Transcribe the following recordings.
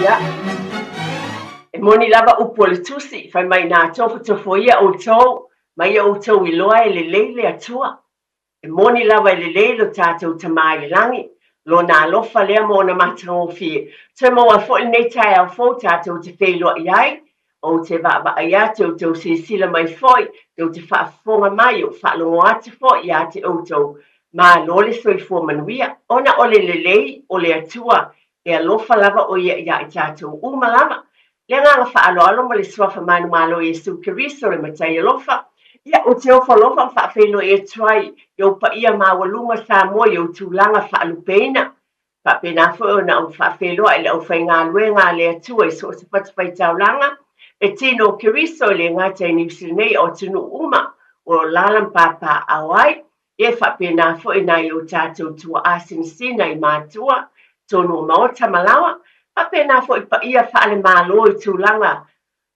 Ia, e moni lava upu o le Tusi, fai mai na tofotofoia outou, ma ia outou iloa e lelei le Atua. E moni lava e lelei lo tatou Tama i le Lagi, Lona alofa lea ma Ona matagofie. Toe maua foi lenei taeao fou tatou te feiloai ai, ou te vaavaai atu, outou silasila mai foi, tou te faafofoga mai, ou faalogo atu foi ia te outou. Malo le soifua manuia. Ona o le lelei o le Atua, e alofa lava ʻo ia iā i tatou uma lava. Le agaga faaaloalo ma le Suafa manumalo o Iesu Keriso le Matai alofa, ia, ou te ofo alofa ma faafeiloai atu ai i ou paia maualuga Samoa i ou tulaga faalupeina. Faapena foi ona ou faafeiloai i le aufaigaluega a le Atua i so o se fatafaitaulaga, le tino o Keriso e le gata i Niu Sila nei a o atunuu uma o lo o alaala ma papaaao ai. E faapena foi nai o tatou tuaa sinasina i matua, tonu o maota ma laoa, faapena foi paia faale-Malo i tulaga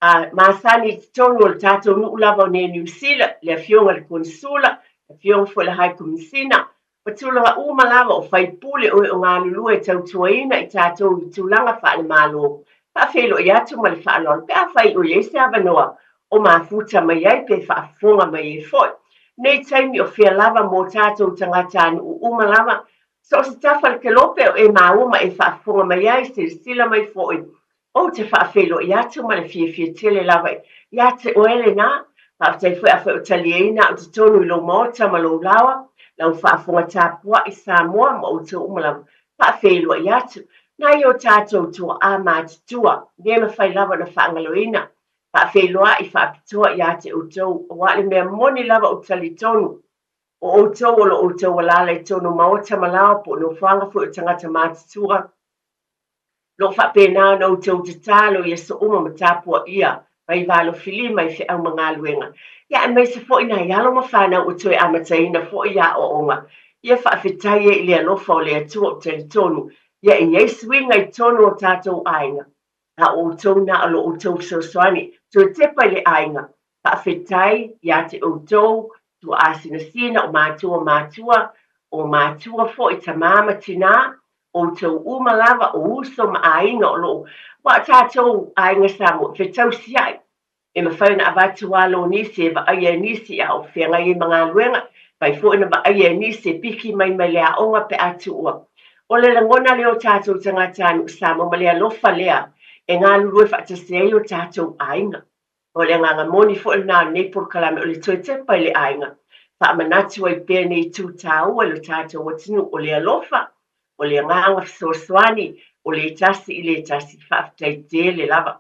a masani i totonu o le tatou nuu lava o nei Niu Sila, le Afioga i le Konesula, le Afioga foi i le High Komisina, ma tulaga uma lava o faipule o e o galulue e tautuaina i tatou i tulaga faale-Malo. Faafeiloai atu ma le faaaloalo pe afai o i ai se avanoa o mafuta mai ai pe faafofoga mai ai foi. Nei taimi o fea lava mo tatou tagatanuu uma lava, so o se tafa o le kelope o e maua ma e faafofoga mai ai, silasila mai foi. Ou te faafeiloai atu ma le fiafia tele lava ia te oe lena. Faafetai foi afai o talieina au totonu i lou maota ma lou laoa, lau faafofoga tapuai Samoa ma outou uma lava. Faafeiloai atu. Nai o tatou tuaa matutua, le mafai lava ona faagaloina. Faafeiloai faapitoa ia te outou, aua o le mea moni lava ou te talitonu, o outou o lo outou alaala i totonu o maota ma laoa po o nofoaga foi o tagata matutua, o lo o faapena ona outou tatalo i aso uma ma tapuaia faiva alofilima i feau ma galuega, ia aemaise foi nai alo ma fanau ua toe amataina foi i aoaoga. Ia faafetai e i le alofa o le Atua ou te talitonu, ia e i ai suiga i totonu o tatou aiga. A o outou na o lo outou fesoasoani, toe tepa i le aiga, faafetai ia te outou, tuaasinasina o matua matua, o matua foi tamā ma tinā, outou uma lava o uso ma aiga o lo o, aua o tatou aiga Samoa e fetausiai, E mafai ona avatu alo o nisi e vaaia e nisi a o feagai ai ma galuega, mafai foi ona vaaia e nisi e piki mai mai le aoga pe a tuua. O le lagona lea o tatou tagatanuu Samoa ma le alofa lea e galulue faatasi ai o tatou aiga. O le agaga moni foi lena o lenei polokalame o le toe tepa i le aiga, faamanatu ai pea nei itu taua i lo tatou atunuu o le alofa, o le agaga fesoasoani, o le tasi i le tasi. Faafetai tele lava.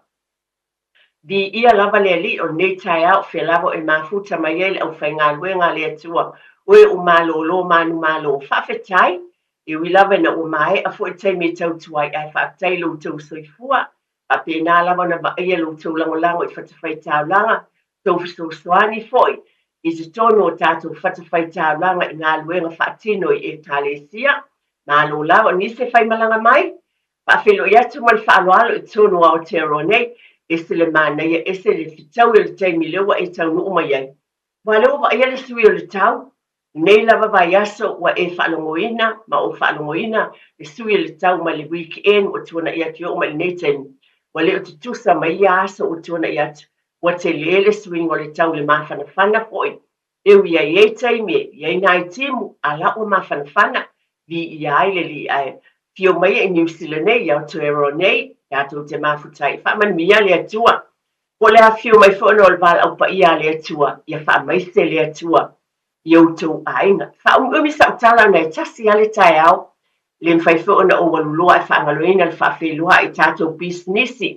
Viia lava le Alii o lenei taeao, fea lava e mafuta mai ai le aufaigaluega a le Atua, o e o malolo manumalo. Faafetai, e ui lava ina ua maea foi le taimi e tautua ai, ae faafetai i lo outou soifua. Faapena lava ona vaaia lo outou lagolago i fatafaitaulaga, tou fesoasoani foi i totonu o tatou fatafaitaulaga i galuega faatino i Ekalesia. Malo lava, o nisi e faimalaga mai, Faafeiloai atu ma le faaaloalo i totonu o Aotearoa nei, ese le manaia, ese le fetaui o le taimi lea ua e taunuu mai ai. Aua o lea ua vaaia le sui o le tau, nei lava vaiaso ua e faalogoina ma ou faalogoina le sui o le tau mai le weekend ua tuanai atu e oo mai i lenei taimi, ua le o tutusa ma ia aso ua tuanai atu, ua tele le suiga o le tau i le mafanafana foi E ui ai i taimi e i ai nai timu a la ua mafanafana, viia ai le Alii ae afio mai i Niu Sila nei, i Aotearoa nei, tatou te mafuta ai. Faamanuia le Atua. Po o le afifio mai foi ona o le valaau paia a le Atua, ia faamaise le Atua i outou aiga. Faaumiumi sau tala ona e tasi lava le taeao, le mafai foi ona ou alu loa ae faagaloina le faafeiloai i tatou pisinisi.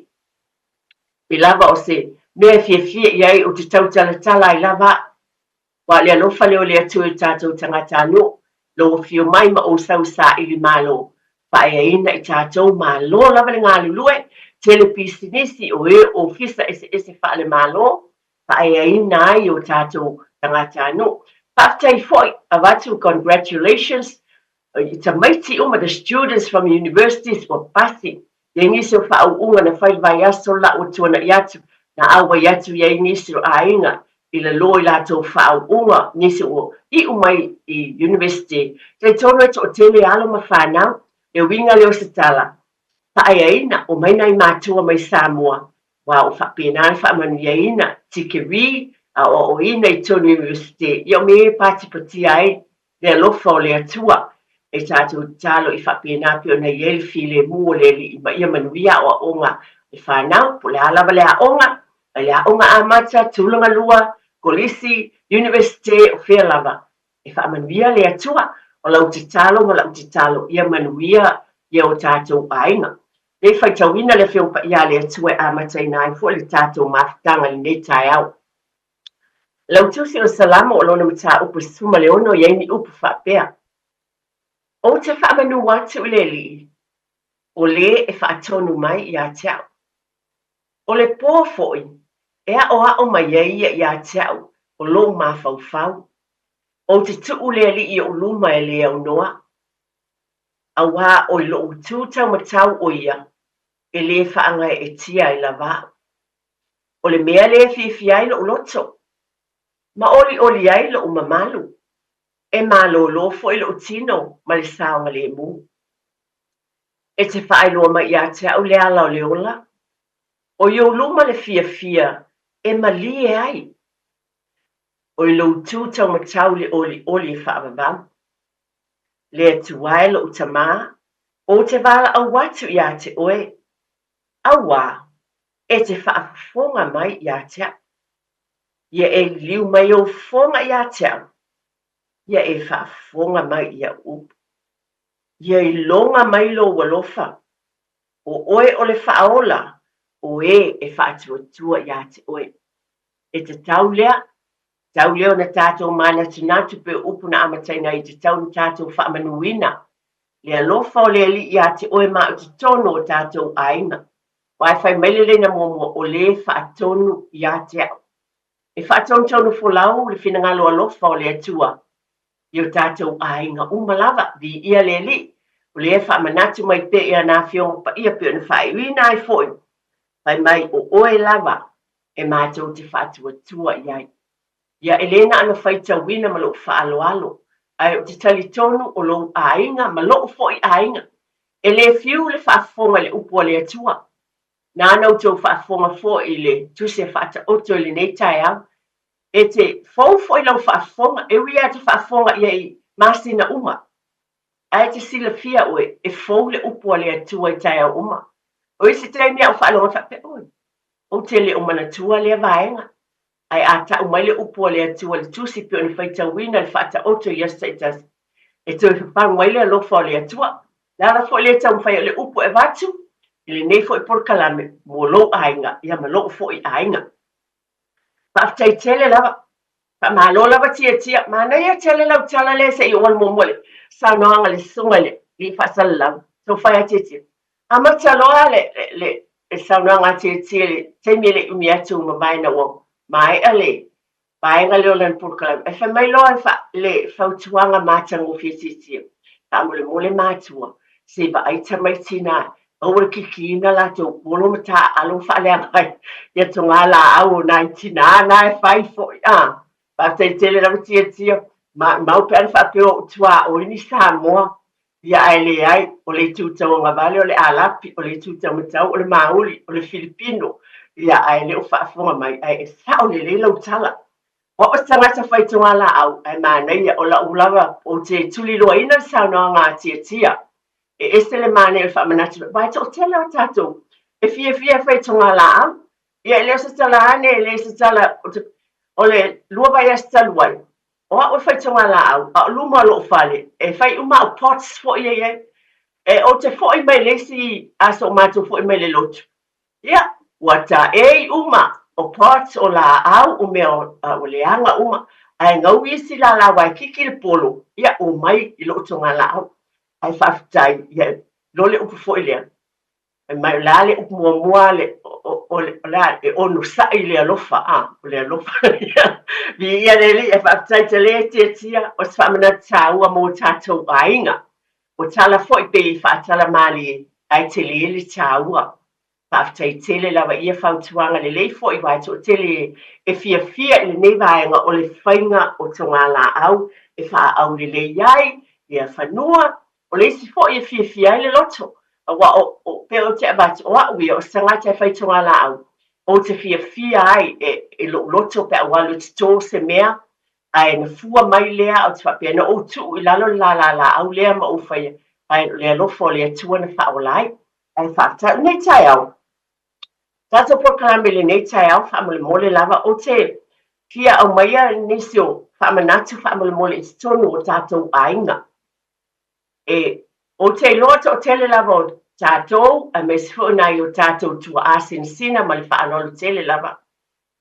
Pe lava o se mea e fiafia i ai, ou te tautalatala ai lava au. Aua o le alofa lea o le Atua i o tatou tagatanuu, lou afio mai ma ou sau i saili malo, faaeaina i tatou, malo lava le galulue, tele pisinisi, o e o ofisa eseese faale-Malo, faaeaina ai o tatou tagatanuu. Faafetai foi, avatu congratulations i tamaiti uma, the students from universities ua pasi I ai nisi o faauuga na fai i le vaiaso la ua tuanai atu, na auai atu i ai nisi o aiga i lalo i latou faauuga, nisi ua iu mai i University. Talitonu e toatele alo ma fanau, le uiga lea o se tala, Faaeaina, omai nai matua mai Samoa, aua ua faapena ona faamanuiaina tikerii aoaoina i totonu o Iunivesite, ia o mea ia e patipatia ai le alofa o le Atua. E tatou tatalo i faapena pei ona i ai le filemu o le Alii ma ia manuia aoaoga a le fanau, po o le a lava le aoga, mai le aoga amata, tulaga lua, kolisi, Iunivesite, o fea lava, E faamanuia le Atua. O lau tatalo ma lau tatalo, ia manuia ia o tatou aiga. Lei faitauina le Afioga Paia a le Atua e amataina ai foi le tatou mafutaga i lenei taeao. Lau Tusi o le Salamo o lona mataupu e 16 i ai ni upu faapea, Ou te faamanu atu i le Alii, o lē e faatonu mai ia te au. O le pō foi, e aʻoaʻo mai ai ia ia te au o lou mafaufau. Ou te tuu le Alii i oʻu luma e le aunoa, auā o i loʻu itu taumatau ʻo ia e lē faagaeetia ai lava aʻu. O le mea lea e fiafia ai loʻu loto, ma ʻoliʻoli ai loʻu mamalu, e malōlō foi loʻu tino ma le saogalēmū. E te faailoa mai ia te au le ala o le ola, o i ou luma le fiafia e malie ai, o i lou itu taumatau le ʻoliʻoli e faavavau. Le Atua e loʻu Tamā, ou te valaʻau atu iā te ʻoe, auā, e te faafofoga mai iā te au. Ia e liliu mai ou fofoga iā te au, ia e faafofoga mai i aʻu upu. Ia iloga mai lou alofa, ʻo ʻoe o le Faaola, o ē e faatuatua iā te ʻoe. E tatau lea, tatau lea ona tātou mānatunatu pei o upu na amataina ai i tatau ona tātou faamanuina le alofa o le Alii iā te ʻoe ma o totonu o tātou ʻāina. Aua e fai mai le leina muamua, o lē faatonu iā te aʻo. E faatonutonu folau le finagalo alofa o le Atua i o tātou ʻāiga uma lava, viia le Alii, o lea e faamanatu mai pea i ana Afioga Paia pei ona faaiuina ai foi, fai mai o ʻoe lava e mātou te faatuatua i ai. Ia e lē na ona faitauina ma lou faaaloalo, ae ou te talitonu o lou ʻāiga ma loʻu foi ʻāiga, e lē fiu le faafofoga i le upu a le Atua. Nāna outou faafofoga foi i le tusi a Faataoto i lenei taeao, E te fou foi lau faafofoga, e ui lava te faafofoga ia i masina uma, ae e te silafia oe, e fou le upu a le Atua i taeao uma. O isi taimi a ou faalogo faapea, oi, ou te le o manatua lea vaega. Ae a tau mai le upu a le Atua i le tusi pei ona faitauina le Faataoto i aso taitasi, e toe fafagu ai le alofa o le Atua. Le ala foi lea e taumafai ai le upu e avatu i lenei foi polokalame mo lou aiga, ia ma loʻu foi aiga. Faafetai tele lava. Faamalo lava Tiatia. Manaia tele lau tala lea se i oo atu muamua le saunoaga a le susuga i le alii faasalalau. Tau fai a Tiatia. Amata loa le, le, le, le saunoaga a Tiatia i le taimi e le i umi atu mavae ina ua maea le vaega lea o lana polokalame. Ae fai mai loa le, fa, le fautuaga matagofie Tiatia. Faamolemole matua, se i vaai tamaiti na Aua le kikiina latou polo ma taaalo ma faaleaga ai ia togalaau o nai tinā na e fai foi a. Faafetai tele lava Tiatia, maumau pe ana faapea ua ou tuaoi ni Samoa, ia ae leai, o le itu tauagavale o le Alapi, o le itu taumatau o le Mauli, o le Filipino, ia ae le o faafofoga mai, ae e sao lelei lau tala. O au o se tagata fai togalaau, ae manaia, o lau lava, ou te tuliloaina le saunoaga a Tiatia, E ese le manaia o le faamanatu mai, aua e toatele o tatou e fiafia e fai togalaau. Ia e le o se tala ane, e le o se tala, o le lua vaiaso talu ai, o au e fai togalaau, a o luma o lou fale, e fai uma au pots foi ia i ai. E ou te foi mai le isi aso o matou foi mai le lotu, ia, ua taei uma o pots, o laau, o mea ua leaga uma, ae gau isi lala aua e kiki le polo, ia, omai i lou togalaau. Ae faafetai, ia, iloa le upu foi lea, fai mai o le a le upu muamua le, o le a, e onosai le alofa, a, o le alofa, ia, viia le Alii, ae faafetai tele e Tiatia, o se faamanatu taua mo tatou aiga. O tala foi pei e faatala malie, ae tele le taua. Faafetai tele lava i ia fautuaga lelei foi aua e toatele e fiafia i lenei vaega o le faiga o togalaau e faaau lelei ai ia fanua. O le isi foi e fiafia ai le loto. Aua o, o, pei ou te avatu, o au ia, o se tagata e fai togalaau, ou te fiafia ai e, e lou loto pe a ua alu e toto se mea, ae na fua mai lea, ou te faapea, na ou tuu i lalo le lālā lāau lea ma ou faia, ae o le alofa o le Atua na faaola ai. Ae faafetai. O lenei taeao, tatou polokalame i lenei taeao, faamolemole lava, ou te fia aumaia nisi o faamanatu faamolemole i totonu o tatou aiga. E, ou te iloa toatele lava o tatou, aemaise foi o nai o tatou tuaa sinasina ma le faaaloalo tele lava,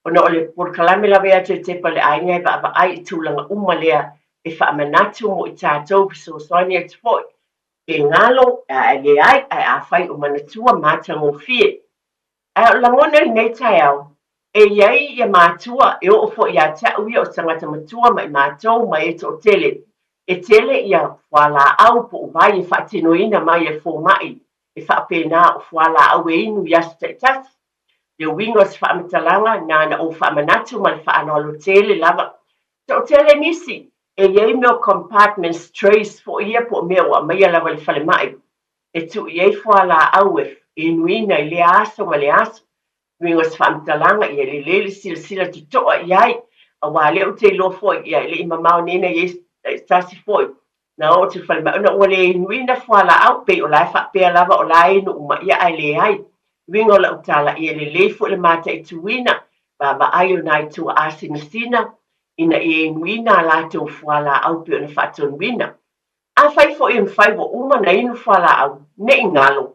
ona o le polokalame lava ia Toetepa le Aiga e vaavaai i tulaga uma lea e faamanatu mo i tatou fesoasoani atu foi pe galo ae leai ae afai o manatua matagofie. Ae o le lagona i lenei taeao, e i ai ia matua e oo foi ia te au ia o se tagata matua ma i matou ma e toatele, e tele ia fualaau po o vai e faatinoina mai e le fomai e faapena o fualaau e inu i aso taitasi. Le uiga o se faamatalaga na ona ou faamanatu ma le faaaloalo tele lava. Toatele nisi e i ai mea o compartments trays foi ia po o mea ua aumaia lava i le falemai e tuu i ai fualaau e inuina i lea aso ma lea aso. Uiga o se faamatalaga, ia lelei le silasila totoa i ai, aua lea ou te iloa foi, ia e le i mamao nei na i ai se tasi foi na oo atu i le falemai ona ua le inuina fualaau, pei o la e faapea lava o la e inu uma, ia ae leai. Uiga o lau tala, ia lelei foi le mataituina, vaavaai o nai tuaa sinasina ina ia inuina a latou fualaau pei ona faatonuina. Afai foi e mafai ua uma ona inu fualaau, ne i galo.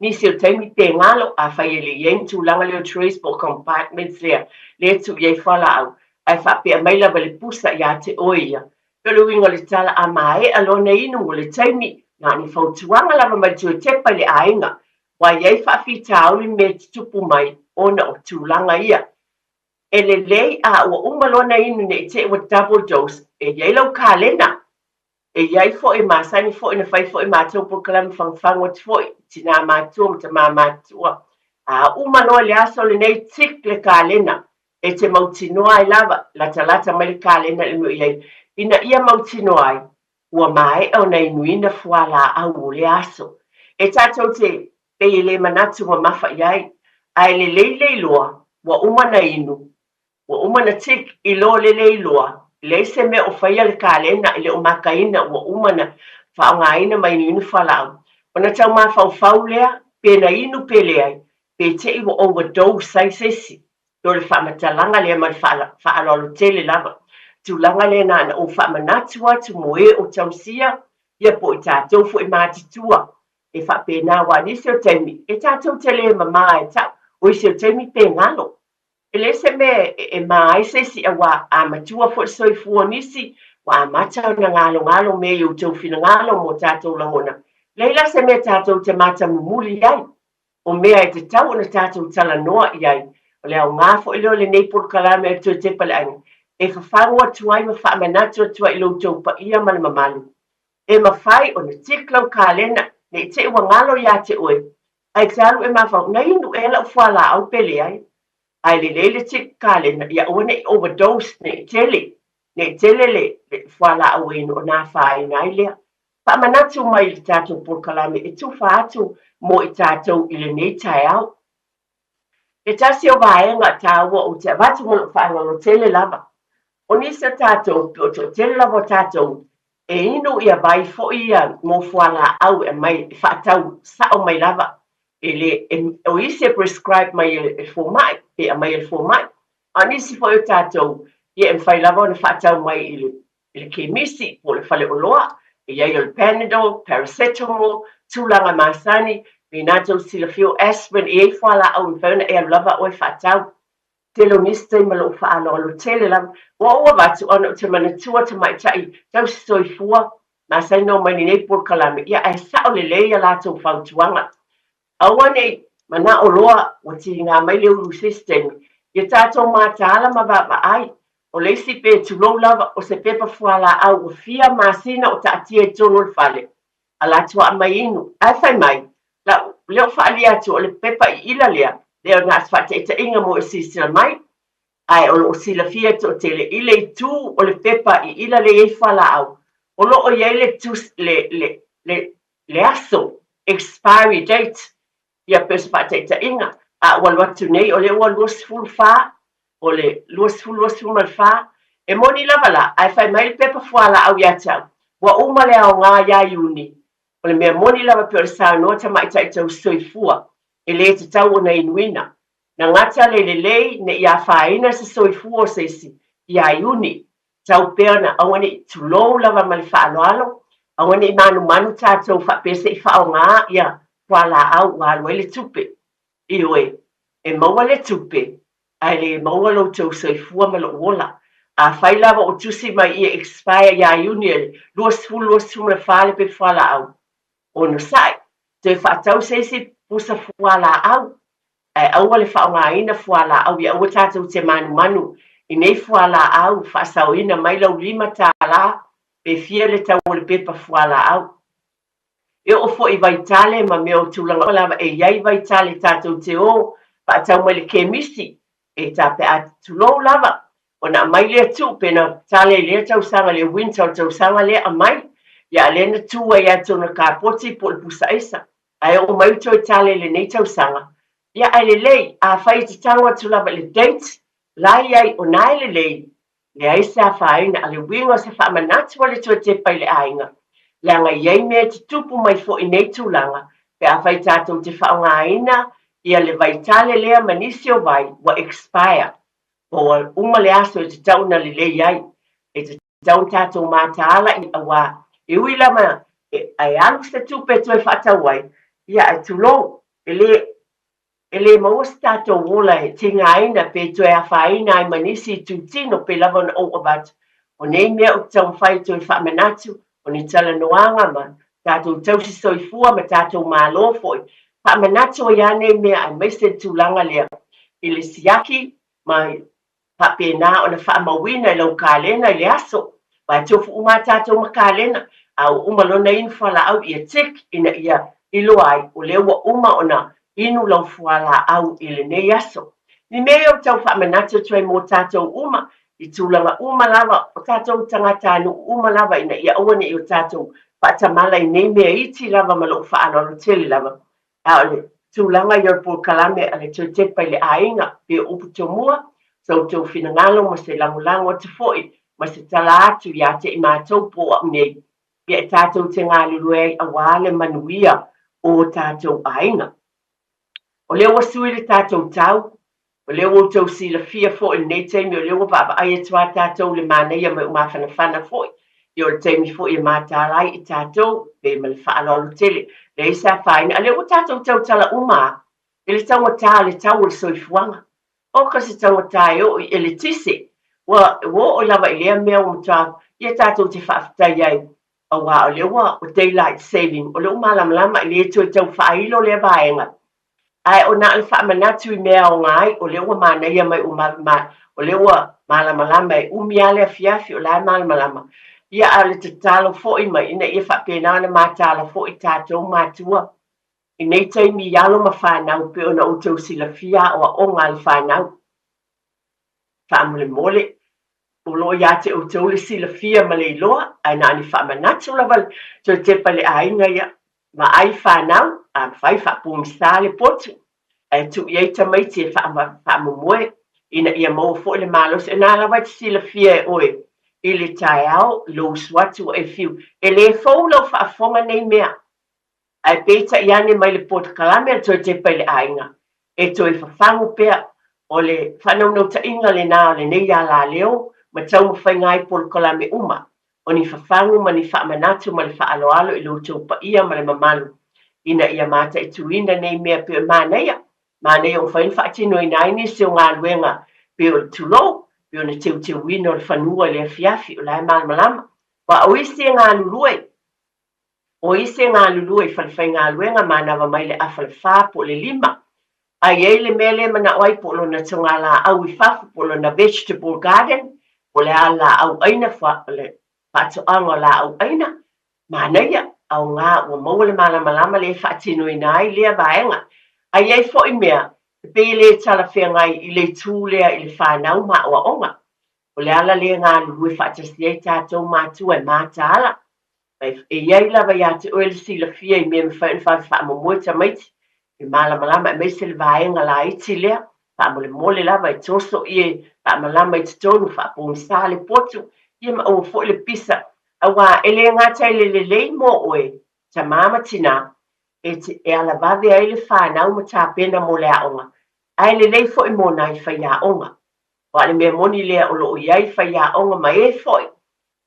Nisi o taimi pe galo, afai e le i ai ni tulaga lea o trays po o compartments lea, lea e tuu i ai fualaau, ae faapea mai lava le pusa ia te oe ia. Pei o le uiga o le tala, a maea loa ona inu mo le taimi, na o ni fautuaga lava mai le Tuatepa i le aiga, ua i ai faafitauli mea e tutupu mai ona o tulaga ia. E lelei a ua uma loa ona inu ne i te i ua double dose, e i ai lau kalena. E i ai foi, e masani foi ona fai foi matou polokalame fagufagu atu foi i tinā matutua ma tamā matutua. A uma loa i le aso lenei, tick le kalena, e te mautinoa ai lava, latalata mai le kalena i le mea o i ai, ina ia mautinoa ai, ua maea ona inuina fualaau o lea aso. E tatou te pei e le manatu mamafa i ai, ae lelei le iloa ua uma ona inu, ua uma ona tick i lo le le iloa, leai se mea o faia le kalena e le o makaina ua uma ona faaaogaina ma inuinu fualaau. Ona tau mafaufau lea, pe na inu pe leai, pe te i ua overdose ai se isi. O le faamatalaga lea ma le faaaloalo tele lava. Tulaga lea na ona ou faamanatu atu mo e o tausia, ia po o i tatou foi matutua e faapena, aua o nisi o taimi e tatou te le mama e tau, o isi o taimi pe galo. E leai se mea e mā ai se isi aua a matua foi le soifua o nisi, ua amata ona galogalo mea i outou finagalo ma o tatou lagona. Leai la se mea tatou te matamumuli ai. O mea e tatau ona tatou talanoa i ai, o le aoga foi lea o lenei polokalame a le Toetepa le Aiga, e fafagu atu ai ma faamanatu atu ai i lo outou paia ma le mamalu. E mafai ona tick lau kalena ne i te i ua galo ia te oe, ae te alu e mafaufau, na inu ea lau fualaau pe leai. Ae lelei le tick kalena, ia aua ne i overdose, ne i tele, ne i tele le fualaau e inu ona afaina ai lea. Faamanatu mai i le tatou polokalame e tufa atu mo i tatou i lenei taeao. Se tasi o vaega taua ou te avatu ma lou faaaloalo tele lava, o nisi o tatou, pe o toatele lava o tatou, e inu ia vai foi ia mo fualaau e aumai e faatau sao mai lava, e le, e, o isi e prescribe mai e le fomai, pe aumai e le fomai, a o nisi foi o tatou, ia e mafai lava ona faatau mai i le i le kemisi po o le faleoloa, e i ai o le Panadol, Paracetamol, tulaga masani, mena tou silafia o aspirin, e i ai fualaau e mafai ona e alu lava oe faatau. Tele o nisi taimi ma lou faaaloalo tele lava, ua ou avatu ona ou te manatua tamaitai tausi soifua masani na omai i lenei polokalame, ia ae sao lelei a latou fautuaga. Aua ne i manao loa ua tiga mai le ulu i se isi taimi, ia tatou mataala ma vaavaai. O le isi pe tulou lava, o se pepa fualaau ua fia masina o taatia i totonu o le fale, ala atu a aumai inu. Ae fai mai, lau, lea ua faaalia atu o le pepa iila lea, lea na o se faataitaiga mo e silasila mai, ae o lo o silafia e toatele i le itu o le pepa iila lea e i ai fualaau, o lo o i ai le, le, le, le, le aso expiry date, ia pei o se faataitaiga, a ua alu atu nei o lea ua 24 o le 2024, e moni lava la, ae fai mai le pepa fualaau ia te au, ua uma le aoga ia Iuni. O le mea moni lava pei o le saunoa tamaitai tausisoifua, e le tatau ona inuina. Na gata le lelei ne i afaina se soifua o se isi ia Iuni, tau pea ona aua ne i tulou lava ma le faaaloalo, aua ne i manumanu tatou faapea se i faaaoga ia fualaau ua alu ai le tupe. Ioe, e maua le tupe, ae le maua lo outou soifua ma lou ola. Afai lava ua tusi mai ia expire ia Iuni 2024 le pepa fualaau, onosai, toe faatau se isi pusa fualaau, ae aua le faaaogaina fualaau ia aua tatou te manumanu i nei fualaau faasaoina mai lau $5 pe fia le tau o le pepa fualaau. E oo foi i vaitale ma mea o tulaga uma lava e i ai vaitale tatou te o faatau mai le kemisi e ta pe a tulou lava ona aumai lea tuu pe na tale i lea tausaga le winter o le tausaga lea aumai ia a lea na tu ai lava i totonu o le kapoti po o le pusa aisa ae oo mai ua toe tale i lenei tausaga ia ae lelei afai e te tago atu lava i le date la e i ai o na e lelei leai se afaina a le uiga o se faamanatu a le toe tepa i le aiga leaga e i ai mea e tutupu mai foi i nei tulaga pe afai tatou te faaaogaina ia le vaitale lea ma nisi o vai ua expire po ua uma le aso e tatau ona lelei ai e tatau ona tatou mataala aua e ui lava e alu se tupe e toe faatau ai ia ae tulou e le E le maua se tatou ola e tigaina pe toe afaina ai ma nisi itutino pei lava ona ou avatu. O nei mea ou te taumafai e toe faamanatu, o ni talanoaga ma tatou tausi soifua ma tatou Malo foi, faamanatu ai lava nei mea aemaise le tulaga lea i le siaki ma faapena ona faamauina i lau kalena i le aso, aua e tofu uma a tatou ma kalena, a ua uma loa ona inu fualaau ia tick ina ia iloa ai o lea ua uma ona inu lau fualaau i lenei aso. Ni mea ia ou tau faamanatu atu ai mo tatou uma i tulaga uma lava o tatou tagatanuu uma lava ina ia aua ne i o tatou faatamala i nei mea iti lava ma lou faaaloalo tele lava A o le tulaga ia o le polokalame a le toe tepa i le aiga, pei o upu tomua, sa outou finagalo ma se lagolago atu foi ma se tala atu ia te i matou po o au nei, ia e tatou te galulue ai aua le manuia o tatou aiga. O lea ua sui le tatou tau, O lea ua outou silafia foi i lenei taimi, o lea ua vaavaai atu lava tatou i le manaia mai o mafanafana foi, ia o le taimi foi e mataala ai i tatou, pe ma le faaaloalo tele, leai se afaina. A o lea ua tatou tautala uma lava i le taugata o le tau o le soifuaga. Oka se taugata e oo i eletise, ua oo lava i lea mea ua matua ia tatou te faafetai ai, aua o lea ua daylight saving, o lea ua malamalama e le toe tau faailo lea vaega. Ae o na o le faamanatu i mea aoga ai, o lea ua manaia mai ua ma, o lea ua malamalama e umi lava le afiafi o la e malamalama. Ia a o le tatalo foi mai ina ia faapena ona mataala foi tatou matua i nei taimi i alo ma fanau pei ona outou silafia aoaoga a le fanau. Faamolemole, o lo o ia te outou le silafia ma le iloa, ae na o ni faamanatu lava toe tepa i le aiga ia, vaai fanau, a mafai faapogisa le potu, ae tuu i ai tamaiti e faamomoe ina ia maua foi le malosi. O na lava e te silafia e oe i le taeao i lou usu atu ua e fiu, e le fou lau faafofoga nei mea. Ae peitai ane mai le polokalame a le toe tepa i le aiga, e toe fafagu pea. O le faanaunautaiga lena o lenei alaleo ma taumafaiga ai polokalame uma, o ni fafagu ma ni faamanatu ma le faaaloalo i lo outou paia ma le mamalu, ina ia mataituina nei mea pei o le manaia, manaia ua mafai ona faatinoina ai nisi o galuega pei o le tulou, pei o le teuteuina o le fanua i le afiafi, o la e malamalama. Aua o isi e galulue, O isi e galulue i falefaigaluega manava mai le afa le fa po o le lima. A i ai le mea lea e manao ai po o lona togalaau i fafo po o lona vegetable garden po o le a le laau aina le faatoaga o laau aina, manaia, aoga ua maua le malamalama lea e faatinoina ai lea vaega. A i ai foi mea e pei e le talafeagai i le itu lea i le fanau ma aoaoga, o le ala lea e galulue faatasi ai tatou matua e mataala. Ma e i ai lava ia te oe le silafia i mea e mafai ona vave faamomoe tamaiti, e malamalama aemaise le vaega laiti lea, faamolemole lava e toso ia faamalama i totonu, faapogisa le potu, ia ma aua foi le pisa, aua e le gata i le lelei mo oe, tama ma tinā, e te e alavave ai le fanau ma tapena mo le aoga, ae lelei foi mo nai faiaoga. Aua o le mea moni lea o lo o i ai faiaoga ma e foi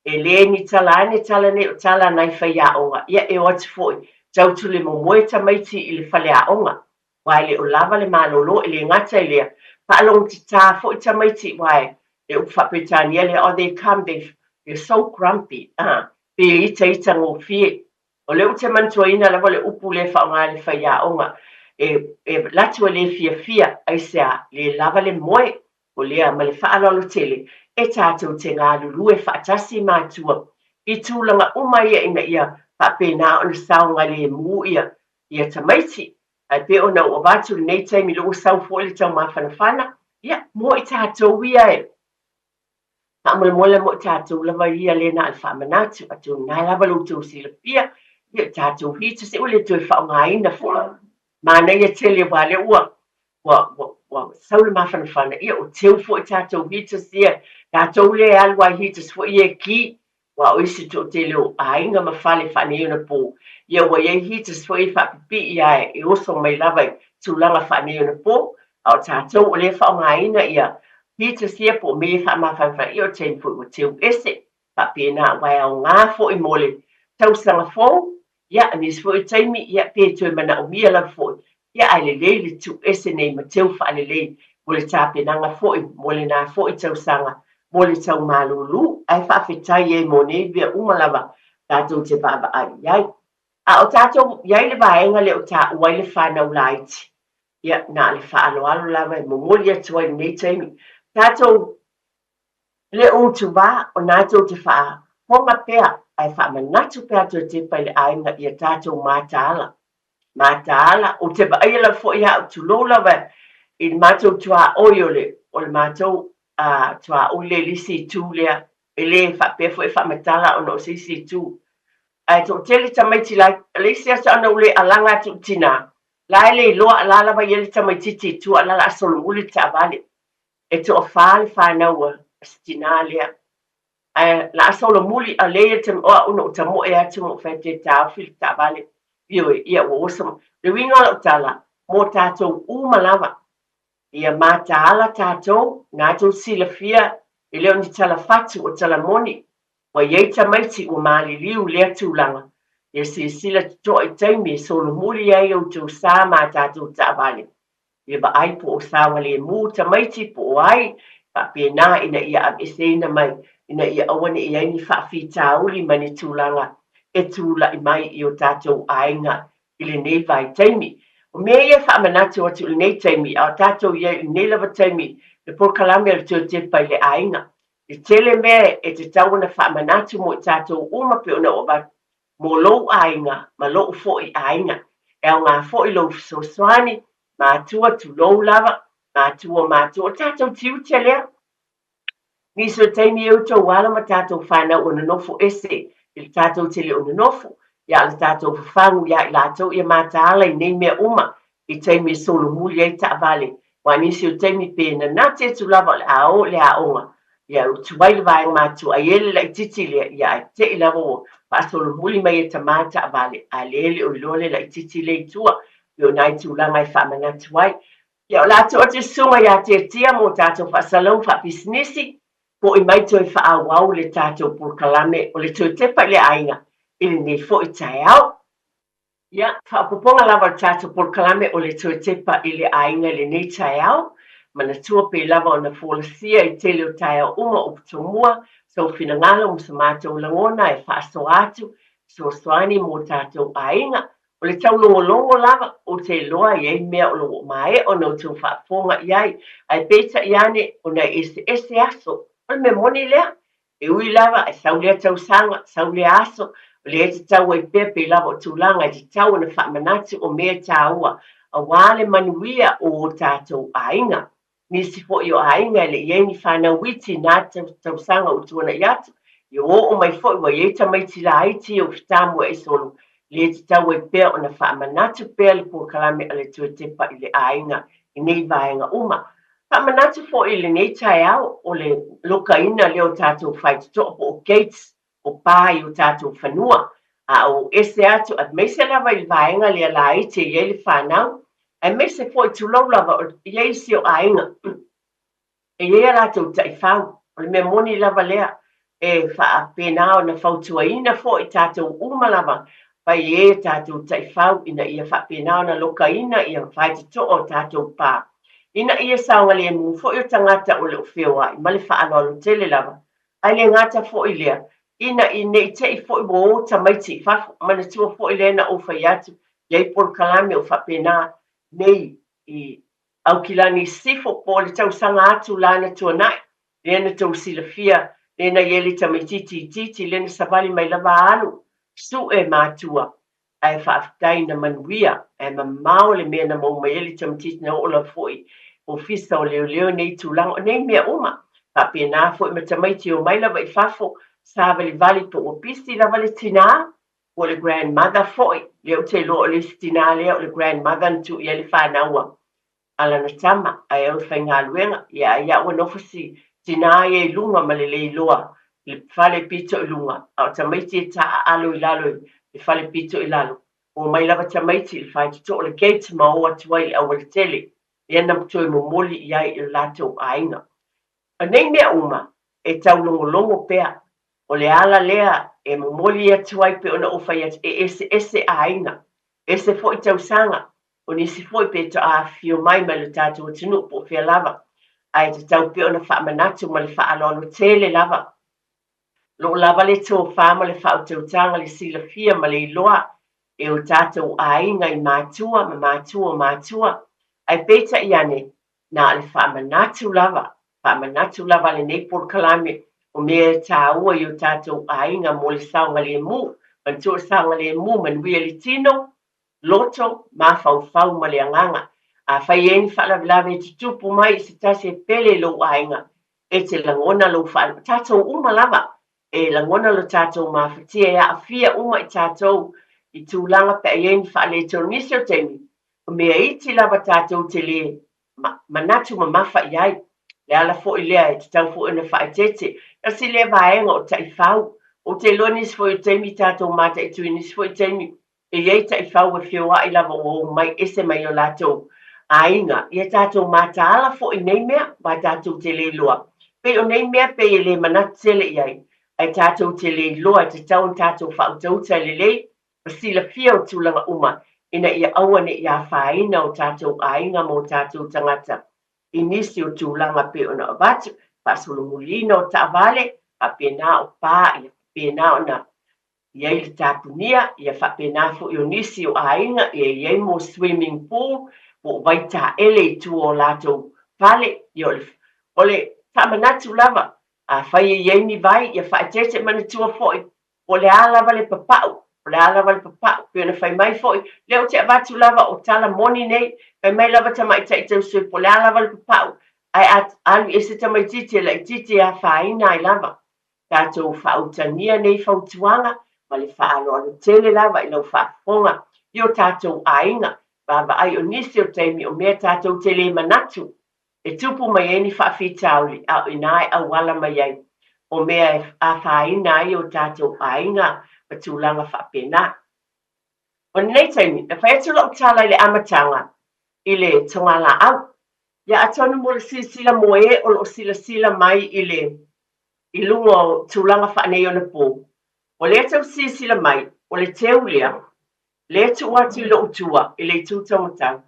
e le ni tala ane tala nei o tala a nai faiaoga, ia e o atu foi tau le momoe tamaiti i le faleaoga, aua e le o lava le malolo, e le gata i lea, faalogotatā foi tamaiti, aua e le upu faa-Peretania lea, oh they come, they, they're so grumpy, ah, pe itaita gofie. O lea ou te manatuaina lava le upu lea e faaaoga e le faiaoga, e, e latu e le fiafia, aisea, le lava le moe, o lea ma le faaaloalo tele, e tatou te galulue faatasi matua i tulaga uma ia ina ia faapena ona saogalemu ia, ia tamaiti. Ae pei ona ou avatu i lenei taimi, lea ua sau foi le taumafanafana, ia, mo i tatou ia e. Faamolemole mo i tatou lava ia lea na o le faamanatu, atonu na lava lo outou silafia, ia o tatou heaters ua le toe faaaogaina foi. Manaia tele aua lea ua ua ua ua sau le mafanafana, ia o teu foi tatou heaters ia, tatou lea e alu lava i heaters foi ia e ki, aua o isi toatele o aiga ma fale faaneionapo, ia ua i ai heaters foi e faapipii lava e oso mai lava i tulaga faaneionapo, a o tatou o lea e faaaogaina ia heaters ia po o mea ia faamafanafana, ia o le taimi foi ua teu ese, faapena aua e aoga foi mo le tausaga fou, Ia, nisi foi o taimi, ia, pe toe manaomia lava foi, ia, ae lelei le tuu ese nei ma teu faalelei mo le tapenaga foi mo lena foi tausaga mo le tau malūlū, ae faafetai ai mo nei mea uma lava tatou te vaavaai i ai. A o tatou i ai le vaega lea o taua ai le fanau laiti, ia, na o le faaaloalo lava e momoli atu ai i lenei taimi. Tatou Le utuva, o na tou te faafofoga pea ae faamanatu pe a toe tepa i le aiga ia tatou mataala. Mataala, ou te vaaia lava foi au, tulou lava i le matou tuaoi o le, o le matou tuaoi lea i le isi itu lea, e le faapea foi e faamatala ona o se isi itu. Ae toatele tamaiti la, o le isi aso ana ou le alaga atu i tina, la e le iloa a la lava i ai le tamaititi i tua a la la a solomuli le taavale. E toafa le fanau a si tinā lea. Ae la solomuli a lea ia o au na ou tamoe atu ma ou fai atu e taofi le taavale. Ioe, ia ua oso mai. Le uiga o lau tala, mo tatou uma lava, ia mataala tatou, na tou silafia e le o ni tala fatu o tala moni, ua i ai tamaiti ua maliliu i lea tulaga, ia silasila totoa i taimi e solomuli ai outou sa ma a tatou taavale. Ia vaai po o saogalemu tamaiti po o ai, faapena ina ia aveeseina mai, ina ia aua ne i ai ni faafitauli ma ni tulaga e tulai mai i o tatou aiga i lenei vaitaimi. O mea ia e faamanatu atu i lenei taimi, a o tatou i ai i lenei lava taimi, le polokalame o le toe tepa i le aiga. E tele mea e tatau ona faamanatu mo i tatou uma pei ona ou avatu mo lou aiga ma lo'u foi aiga. E aoga foi lou fesoasoani, matua, tulou lava, matua o matua, o le tatou tiute lea. Nisi o taimi e outou alo ma tatou fanau o nonofo ese i le tatou te le o nonofo, ia a o le tatou fafagu ia i latou ia mataala i nei mea uma i taimi e solomuli ai taavale, aua nisi o taimi pe nanati atu lava o le a o i le aoga, ia ua tuai le vaega matua ai e le laitiiti lea, ia ae te i lava ua faasolomuli mai e tama taavale, a lea e le o iloa le laitiiti lea i tua, pei o nai tulaga e faamanatu ai. Ia o le a tuu atu i susuga ia Tiatia mo tatou faasalalauga faapisinisi, foi mai toe faaauau le tatou polokalame o le toe tepa i le aiga i lenei foi taeao. Ia, faaopoopoga lava o le tatou polokalame o le toe tepa i le aiga i lenei taeao. Manatua pei lava ona folasia i tele o taeao uma upu tomua, sou finagalo ma so matou lagona e faasoa atu, fesoasoani mo tatou aiga. O le taulogologo lava, ou te iloa e i ai mea o lo o maea ona outou faafofoga i ai, ae peitai ane ona e eseese aso. O le mea moni lea, E ui lava, e sau lea tausaga, sau lea aso, o lea e tatau ai pea pei lava o tulaga e tatau ona faamanatu o mea e tāua aua le manuia o o tatou aiga. Nisi foi o aiga e le i ai ni fanau iti i nā tausaga ua tuanai atu, Ia ua oo mai foi ua i ai tamaiti laiti ia ua fetamua'i solo, le tatau ai pea ona faamanatu pea le polokalame a le Tuatepa i le aiga i nei vaega uma. Faamanatu foi i lenei taeao o le lokaina lea o tatou faitotoa po o gates o pa i o tatou fanua, a o ese atu aemaise lava i le vaega lea laiti e i ai le fanau, aemaise foi tulou lava e i ai isi o aiga e i ai a latou taifau. O le mea moni lava lea, e faapena ona fautuaina foi tatou uma lava fai i ai a tatou taifau ina ia faapena ona lokaina ia faitotoa o tatou pa, ina ia saogalemu foi o tagata o lo o feoai ma le faaaloalo tele lava. Ae le gata foi lea, ina i ne i te i foi ua o tamaiti i fafo, manatua foi lea na ou fai atu i ai polokalame o faapena nei i Aukilani i Sisifo po o le tausaga atu la na tuanai, lea na tou silafia, lea na i ai le tamaitiiti itiiti lea na savali mai lava alu sue matua, ae faafetai na manuia, ae mamao le mea na maua mai ai le tamaitiiti na oo lava foi i ofisa o leoleo nei tulaga, o nei mea uma. Faapena foi ma tamaiti e omai lava i fafo, savalivali po ua pisi lava le tinā, po o le grandmother foi, lea ou te iloa o le isi tinā lea o le grandmother na tuu i ai le fanau a lana tama, ae au e faigaluega, ia ai a ua nofo si tinā ia i luga ma le le iloa i le fale pito i luga, a o tamaiti e taaalo i lalo i le fale pito i lalo. Omai lava tamaiti i le faitotoa o le gate ma o atu ai i le aualatele, lea na toe momoli i ai i lo latou aiga. O nei mea uma, e taulogologo pea. O le ala lea e momoli atu ai pei ona ou fai atu, e eseese aiga, ese foi tausaga, o nisi foi pe toa afifio mai mai lo tatou atunuu po o fea lava, ae tatau pea ona faamanatu ma le faaaloalo tele lava. O lo o lava le tofa ma le faautautaga, le silafia ma le iloa e o tatou aiga i matua ma matua o matua, ae peitai ane, na o le faamanatu lava, faamanatu lava a lenei polokalame o mea e taua i o tatou aiga mo le saogalemu. Manatua o le saogalemu, manuia le tino, loto, mafaufau ma le agaga. Afai e i ai ni faalavelave e tutupu mai i se tasi e pele i lou aiga, e te lagona lou faalogo, tatou uma lava e lagona lo tatou mafatia, e aafia uma i tatou i tulaga pe a i ai ni faaletonu. Nisi o taimi, o mea iti lava tatou te le manatu mamafa i ai. Le ala foi lea e tatau foi ona faaeteete. Tasi lea vaega o taifau. Ou te iloa nisi foi o taimi tatou mataitu i nisi foi taimi e i ai taifau e feoai lava ua omai ese mai o latou aiga. Ia tatou mataala foi i nei mea, aua tatou te le iloa. Pei o nei mea pei e le manatu tele i ai, ae tatou te le iloa e tatau ona tatou faautauta lelei ma silafia o tulaga uma ina ia aua ne i afaina o tatou aiga ma o tatou tagata i nisi o tulaga pei ona avatu, faasolomuliina o taavale, faapena o pa, ia faapena ona i ai le tapunia, ia faapena foi o nisi o aiga ia i ai mo swimming pool po o vaitaele i tua o latou fale. Ia o le, o le faamanatu lava, afai e i ai ni vai, ia faaeteete manatua foi, po o le a lava le papau, po o le a lava le papau, pei ona fai mai foi, lea ou te avatu lava o tala moni nei, fai mai lava tamaitai tausui, po o le a lava le papau, ae a alu i se tamaitiiti e laitiiti e afaina ai lava. Tatou faautagia nei fautuaga ma le faaaloalo tele lava i lau faafofoga i o tatou aiga, vaavaai o nisi o taimi o mea tatou te le manatu e tupu mai ai ni faafitauli a o ina e auala mai ai o mea e afaina ai o tatou aiga ma tulaga faapena. O lenei taimi, na fai atu lau tala i le amataga i le togalaau. Ia atonu mo le silasila mo e o lo o silasila mai i le i luga o tulaga faaneionapo, o lea tau silasila mai, o le teu lea, lea e tuu atu i lou tua i le itu taumatau,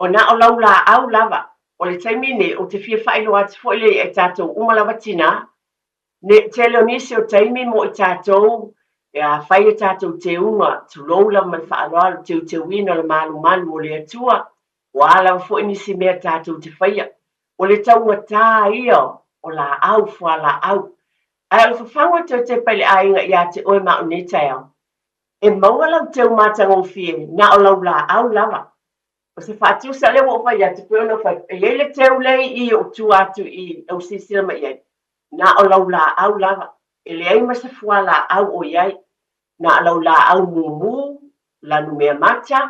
o na o laulaau lava. O le taimi nei, ou te fia faailoa atu foi lea ia i tatou uma lava tinā, ne, tele o nisi o taimi mo i tatou, e a fai a tatou teuga, tulou lava ma le faaaloalo, teuteuina o le malumalu o le Atua, o a lava foi nisi mea tatou te faia, o le taugatā ia o laau, fualaau. Ae o le fafagu e toe tepa i le aiga ia te oe ma au nei taeao, e maua lau teu matagofie na o lau laau lava. O se faatusa lea ua ou fai atu, pei ona ou fai atu, e i ai le teu lea i i ou tua atu i ou silasila mai i ai, na o lau laau lava. E leai ma se fualaau o i ai, na o lau laau mumu, lanumeamata,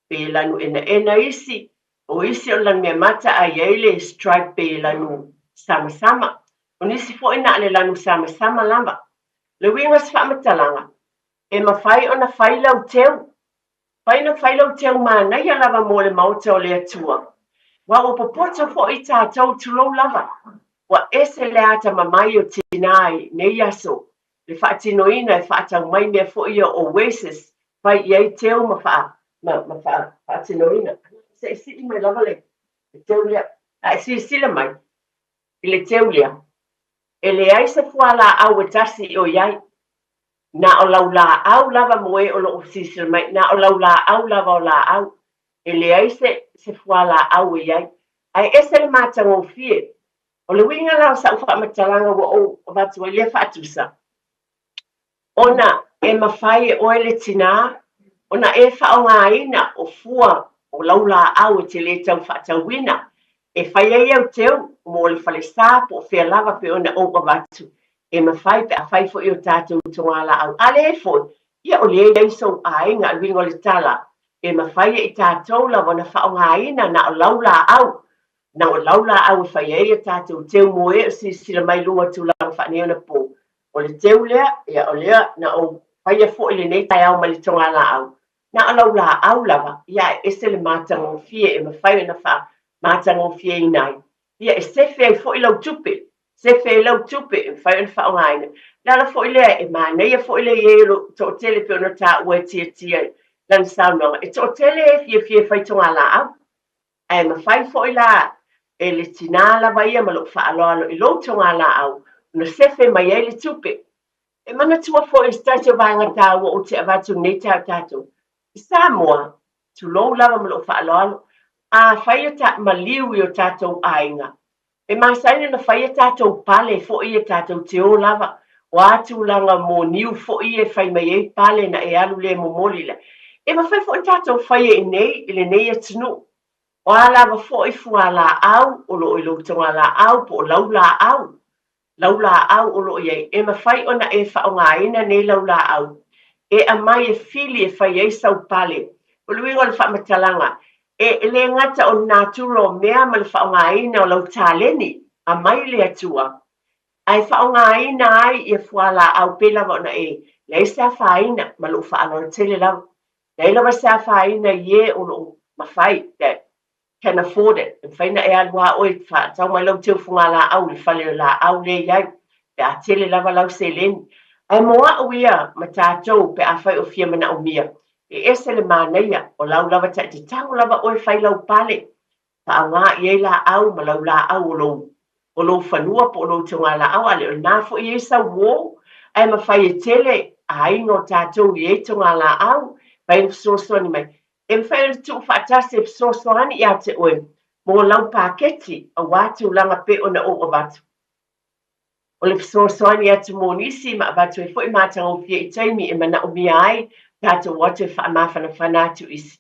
pe lanuenaena isi, o isi o le lanumeamata ae i ai le stripe pe lanu samasama. O nisi foi na o le lanu samasama lava. O le uiga o se faamatalaga, e mafai ona fai lau teu Fai na fai lau teu manaia lava mo le Maota o le Atua. Aua ua popoto foi i tatou, tulou lava. Ua ese le atamamai o tinā i nei aso, le faatinoina e faatau mai mea foi ia o Oasis, fai i ai teu ma faa, ma, ma faa, faatinoina. Se i sii mai lava le, le teu lea. A e silasila mai i le teu lea, e leai se fualaau e tasi o i ai. Na o lau laau lava mo e o lo o silasila mai, na o lau laau lava o laau, e leai se, se fualaau e i ai. Ae ese le matagofie. O le uiga la o sa'u faamatalaga ua ou avatu ai lea faatusa, ona e mafai e oe le tinā ona e faaaogaina o fua o lau laau e te le tau faatauina e fai ai au teu mo le falesa po o fea lava pei ona ou avatu e mafai pe afai foi o tatou togalaau a leai foi, ia o lea e i ai sou aiga. O le uiga o le tala, e mafai e i tatou lava ona faaaogaina na o lau laau, na o lau laau e fai ai a tatou teu mo e o silasila mai i luga o tulaga faaneionapo. O le teu lea, ia o lea na ou faia foi lenei taeao mai le togalaau, na o lau laau lava, ia ae ese le matagofie e mafai ona faamatagofieina ai. Ia e sefe ai foi lau tupe, sefe ai lau tupe e mafai ona faaaogaina. O le ala foi lea e manaia foi le i ai o lou toatele pei ona taua e Tiatia i lana saunoaga, e toatele e fiafia e fai togalaau. Ae mafai foi la e le tinā lava ia ma lou faaaloalo i lou togalaau ona sefe mai ai le tupe. E manatua foi se tasi o vaega taua ou te avatu i lenei taeao tatou i Samoa, tulou lava ma lou faaaloalo, a fai o ta maliu i o tatou aiga, e masani ona fai a tatou pale foi ia tatou te o lava, o a tulaga moniu foi ia e fai mai ai pale na e alu lea e momoli lea. E mafai foi ona tatou faia i inei i lenei atunuu. O a lava foi fualaau o lo o i lou togalaau po o lau laau, laulaau o lo o i ai, e mafai ona e faaaogaina nei laulaau e aumai e fili e fai ai sau pale. O le uiga o le faamatalaga, e le gata o le natura o mea ma le faaaogaina o lau taleni aumai le Atua, ae faaaogaina ai ia fualaau pei lava ona e leai se afaina ma lou faaaloalo tele lava. Leai lava se afaina i e o lo o mafai that can afford it, e mafai ona e alu lava oe e faatau mai lau teu fugalaau i le fale o laau lea e i ai, pe a tele lava lau seleni. Ae mo au ia ma tatou pe afai o fia manaomia, e ese le manaia o lau lava ta e te tago lava oe fai lau pale, faaaoga i ai laau ma lau laau o lou o lou fanua po o lou togalaau, a le o lena foi e i ai sau uo, ae mafai e tele aiga o tatou i ai togalaau, mafai ona fesoasoani mai. E mafai ona tuufaatasi e fesoasoani ia te oe mo lau paketi aua tulaga pei ona ou avatu. O le fesoasoani atu mo nisi ma avatu ai foi matagofie i taimi e manaomia ai tatou o atu e faamafanafana atu isi.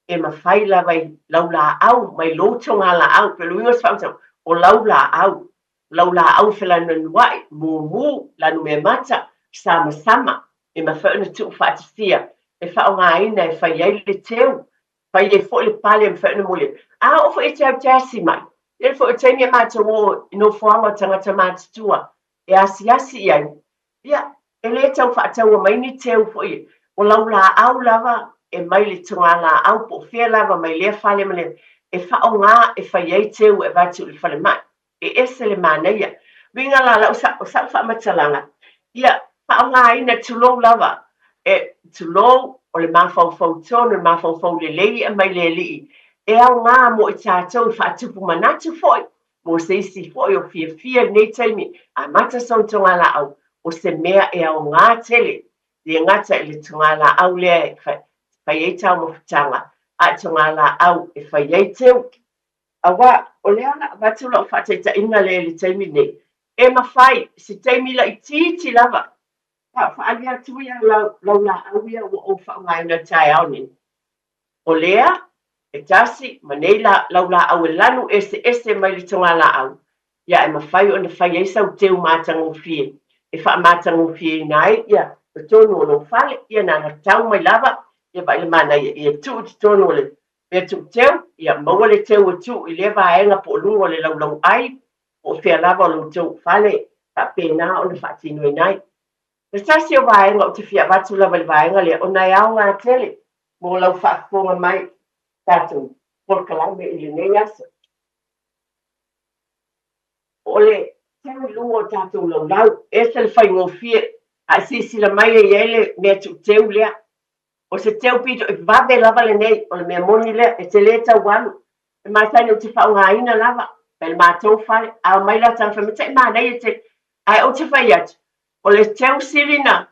E mafai lava i lau laau mai lou togalaau, pei o le uiga o se faamatalaga, o lau laau, lau laau felanuanua'i, mumu, lanumeamata, samasama, e mafai ona tuufaatasia e faaaogaina e fai ai le teu, fai ai foi le pale e mafai ona momoli atu. A oo foi e te au te asi mai, tele foi o taimi e matou o i nofoaga o tagata matutua e asiasi i ai, ia, e le tau faataua mai ni teu foi, o lau laau lava e mai le togalaau po o fea lava mai lea fale ma lea, e faaaoga e fai ai teu e avatu i le falemai. E ese le manaia. Uiga la lau o sa'u faamatalaga, ia faaaogaina, tulou lava, e, tulou, o le mafaufau tonu, le mafaufau lelei e aumai le Alii, e aoga mo i tatou e faatupu manatu foi, mo se isi foi o fiafia i lenei taimi, amata sona togalaau, o se mea e aoga tele, le gata i le togalaau lea e fai ai taumafataga, a o togalaau e fai ai teu. Aua, o lea o le a avatu lau faataitaiga lea i le taimi nei, e mafai, se taimi laitiiti lava, a o faaali atu ia lau, lau laau ia ua ou faaaogaina i le taeao nei. O lea, e tasi, ma nei la, lau laau e lanu eseese mai le togalaau, ia e mafai ona fai ai sau teu matagofie. e faamatagofieina ai ia totonu o lou fale. Ia na ona tau mai lava, ia vaai le manaia, ia tuu i totonu o le mea tuuteu, ia maua le teu e tuu i lea vaega po o luga o le laulauai, po o fea lava o lo outou fale e faapena ona faatinoina ai. O se tasi o vaega ou te fia avatu lava i le vaega lea, ona e aoga tele mo lau faafofoga mai tatou polokalame i lenei aso. O le teu i luga o tatou laulau, e ese le faigofie, a e silasila mai e i ai le mea tuuteu lea. O se teu pito i vave lava lenei, o le mea moni lea, e te le tau alu. E masani ou te faaaogaina lava, mai le matou fale, a omai la tagata fai mai, tai manaia tele. Ae ou te fai atu, o le teu sili na,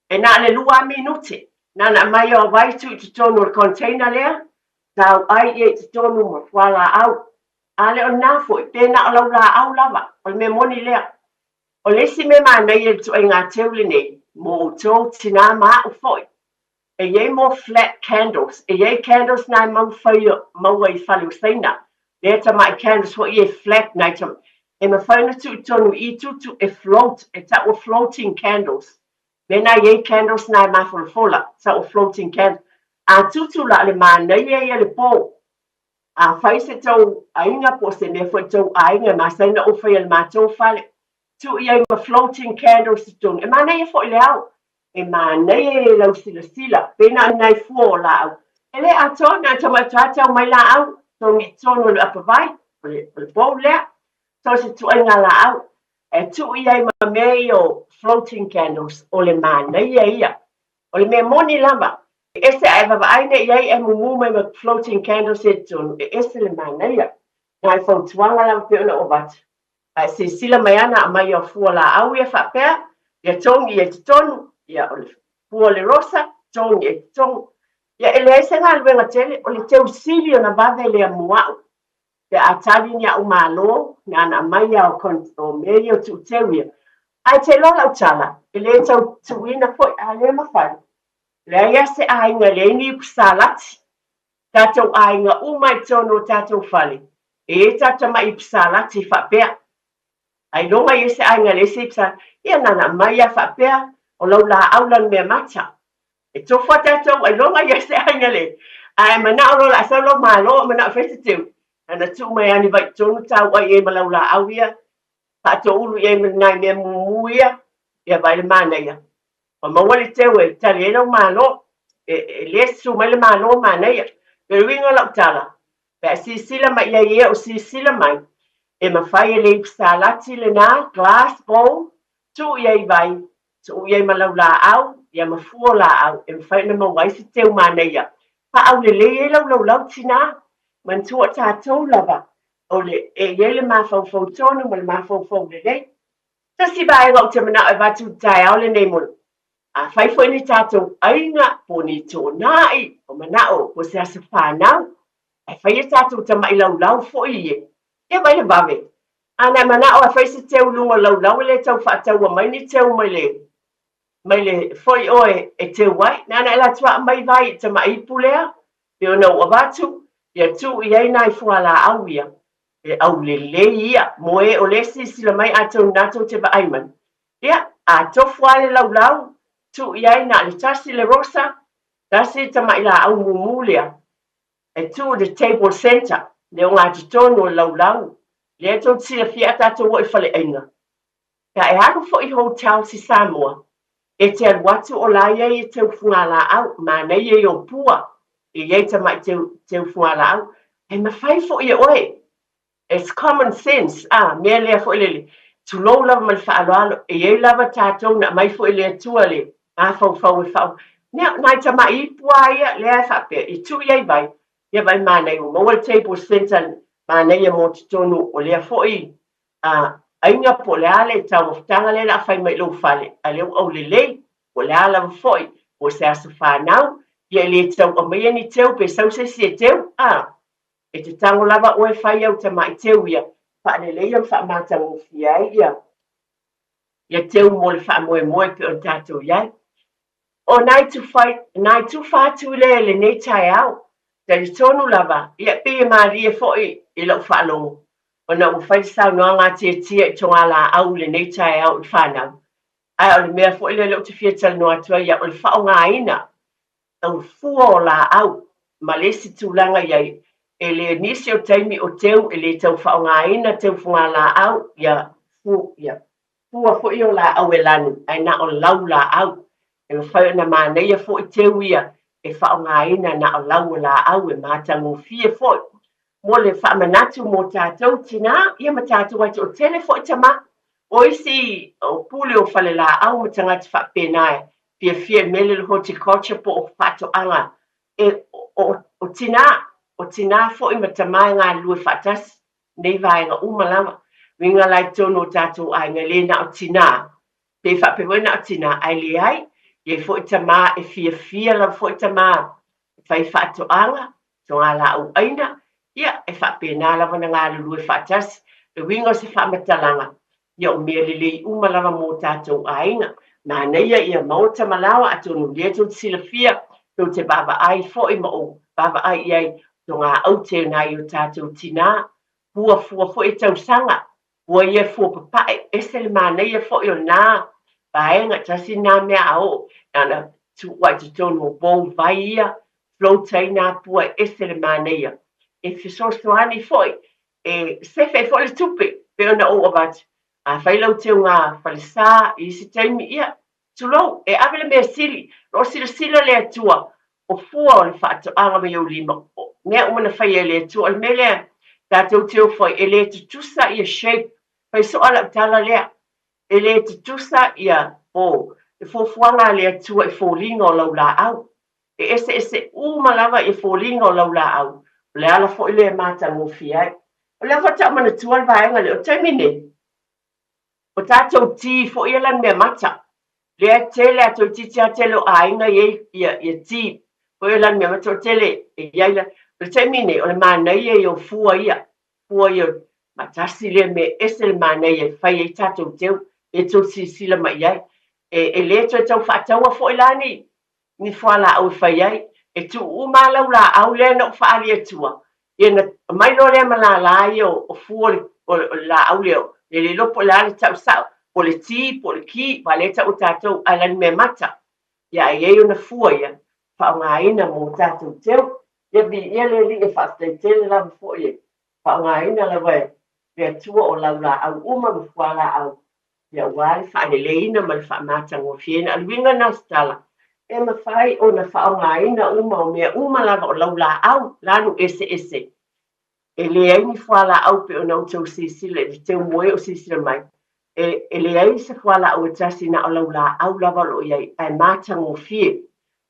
e na o le 2 minute, na ona aumai o vai tuu i totonu o le container lea, tau ai ia i totonu ma fualaau. A le o lena foi, pe na o lau laau lava, o le mea moni lea. O le isi mea manaia i le ituaiga teu lenei, mo outou tinā ma aʻu foi, e i ai mo flat candles, e i ai candles na e mafai maua i fale o Saina, lea tamai candles foi ia e flat nai tamai, e mafai ona tuu i totonu i i tutu e float, e taua floating candles. Mea na e i ai candles na e mafolafola, taua floating candles. A tutu la, o le manaia ia le po. Afai se tou aiga po o se mea foi tou aiga e masani ona ou faia i le matou fale, tuu i ai ma floating candles i totonu, e manaia foi le ao, e manaia i lau silasila, pei na o ni nai fua o laau. E le atoa, na o tamai faatoa tau mai laau, togi i totonu o le apavai, o le, o le bowl lea, so o se ituaiga laau. E tuu i ai ma mea ia o floating candles, o le manaia ia. O le mea moni lava, e ese a e vavaai nei i ai e mumu mai ma floating candles ia i totonu, e ese le manaia. Nai fautuaga lava pei ona ou avatu. A e silasila mai ana aumai au fua laau ia faapea, ia togi ia i totonu, ia o le fua o le rosa, togi ia i totonu. Ia e leai se galuega tele, o le teusili ona vave lea mo au. Pe a tali ni a'u malo, na ana aumai lava o mea ia o tuuteu ia. Ae te iloa lau tala, e le tau tuuina foi, a le mafai. Leai lava se aiga e leai ni ipu salati. Tatou aiga uma i totonu o tatou fale, e i ai tatou tamai ipu salati faapea. Ailoga i ai se aiga e leai se ipu salati. Ia na ana aumai lava faapea, o lau laau lanumeamata. E tofu a tatou ailoga ia se aiga le ae manao loa o le a sau lau malo a manao e fai se teu ana tuu mai lava ni vai tonu tau ai i ai ma lau laau ia faatoulu i ai ma nai mea mumu ia ia vaai le manaia ua maua le teu e tali ai lau malo e, e le susu mai le malo manaia. Pe uiga lau tala pe a silasila mai i ai ia o silasila mai e mafai e le ipu salati lena glass bowl tuu i ai vai Tuu i ai ma lau laau, ia ma fua o laau e mafai ona maua ai se teu manaia. Faaulelei ai lau laulau tinā. Manatua o tatou lava o le e i ai le mafaufau tonu ma le mafaufau lelei. Tasi vaega ou te manao e avatu i le taeao lenei mo le Afai foi ni tatou aiga po o ni tonaai o manao po o se aso fanau, ae fai a tatou tamai laulau foi ie, ia vai le vave. A na e manao e fai se teu i luga o laulau e le tau faataua mai ni teu mai le mai le foi oe e teu ai. Na ana e alu atu a aumai vai i tamai ipu lea, pei ona ou avatu, ia tuu i ai nai fualaau ia, e aulelei ia mo e o lea e silasila mai atonu na tou te vaai mai. Ia, a tofu lava le laulau, tuu i ai na o le tasi le rosa, tasi le tamai laau mumu lea, E tu i le table centre, le ogatotonu o le laulau, lea tou te silafia a tatou o i faleaiga. Pe a e alu foi i hotels i Samoa, e te alu atu o la ia i teu fugalaau, manaia ia o pua, e i ai tamai teu, teu fugalaau, ae mafai foi e oe It's common sense, a, mea lea foi lele, tulou lava ma le faaaloalo, e i ai lava tatou na aumai foi e le Atua le mafaufau e faaoga. Nea, nai tamai ipu lava ia, lea e faapea, i tuu i ai vai, ia vai manaia, ua maua le table centre manaia mo totonu o lea foi a, aiga po o le a le taumafataga lea o le a fai mai i lou fale, a o lea ua aulelei, po o le a lava foi, po o se aso fanau, ia e le tau aumaia ni teu pe sau se isi e teu, a. E te tago lava oe fai au tamai teu ia faaleleia ma faamatagofie ai ia ia teu mo le faamoemoe pei ona tatou i ai. O nai tufa, nai tufa atu lea i lenei taeao, talitonu lava, ia pei e malie foi i lau faalogo ona ua fai le saunoaga a Tiatia i togalaau i lenei taeao i fanau. Ae o le mea foi lea lea ou te fia talanoa atu ai ia, o le faaaogaina o fua o laau ma le isi tulaga i ai, e le nisi o taimi o teu e le tau faaaogaina teu fugalaau ia fu ia fua foi o laau e lanu ae na o lau laau. E mafai ona manaia foi teu ia e faaaogaina na o lau o laau e matagofie foi mo le faamanatu mo tatou tinā ia ma tatou ai toatele foi tama. O isi o pule o falelaau ma tagata faapena e fiafia i le mea lea o le horticulture po o faatoaga e o, o tinā, o tinā foi ma tama e galulue faatasi nei vaega uma lava. Uiga la i totonu o tatou aiga e le na o tinā, pe faapea foi na o tinā, ae leai, e i ai foi tama e fiafia lava foi tama e fai faatoaga, togalaau aina, ia, e faapena lava ona galulue faatasi. Le uiga o se faamatalaga, ia o mea lelei uma lava mo tatou aiga. Manaia ia maota ma laoa, atonu o lea tou te silafia, tou te vaavaai foi ma ou vaavaai i ai, toga aute nai o tatou tinā, fua fua foi e tausaga, fua ia fua papae, ese le manaia foi o lena vaega, tasi lena mea a oo, na ona tuu lava i totonu o bowl vai ia, float ai nā pua, e ese le manaia. E fesoasoani foi, e sefe ai foi le tupe, pei ona ou avatu, afai lau teuga falesa i isi taimi, ia, tulou, e ave le mea sili, o lo o silasila le Atua, o fua o le faatoaga mai ou lima, o mea uma na faia e le Atua. O le mea lea tatou te ofo ai, e le tutusa ia shape, fai soa lau tala lea, e le tutusa ia o le fuafuaga a le Atua i foliga o lau laau. E eseese uma lava ia foliga o lau laau, o le ala foi lea e matagofie ai. O lea faatoa ou manatua le vaega lea, o le taimi nei, O tatou ti foi ia lana mea mata. Lea e tele a toeitiiti a tele o aiga i ai ia, ia ti foi ia lana mea mata o tele e i ai la. O le taimi nei, o le manaia ia o fua ia, fua ia ma tasi lea mea ese le manaia e fai ai tatou teu, e tou silasila mai i ai. E, e le toe tau faataua foi la ni, ni fualaau e fai ai. E tuu uma lava lau laau lea na ou faaali atua, ia ona aumai loa lea ma lala ia o fua o le laau lea, e le iloa po o le a le tau sao, po o le ti, po o le ki, aua o lea e tau e tatou ae lani mea mata. Ia ae i ai ona fua ia, faaaogaina mo tatou teu. Ia viia le Alii e faafetai tele lava foi e faaaogaina lava e le Atua o lau laau uma ma fualaau Ia aua le faaleleiina ma le faamatagofieina. O le uiga lena o se tala, e mafai ona faaaogaina uma o mea uma lava o laulaau lanu eseese. E leai ni fualaau pei ona outou silasila i le teu moe o silasila mai, e, e leai se fualaau e tasi na o laulaau lava o lo o i ai, ae matagofie.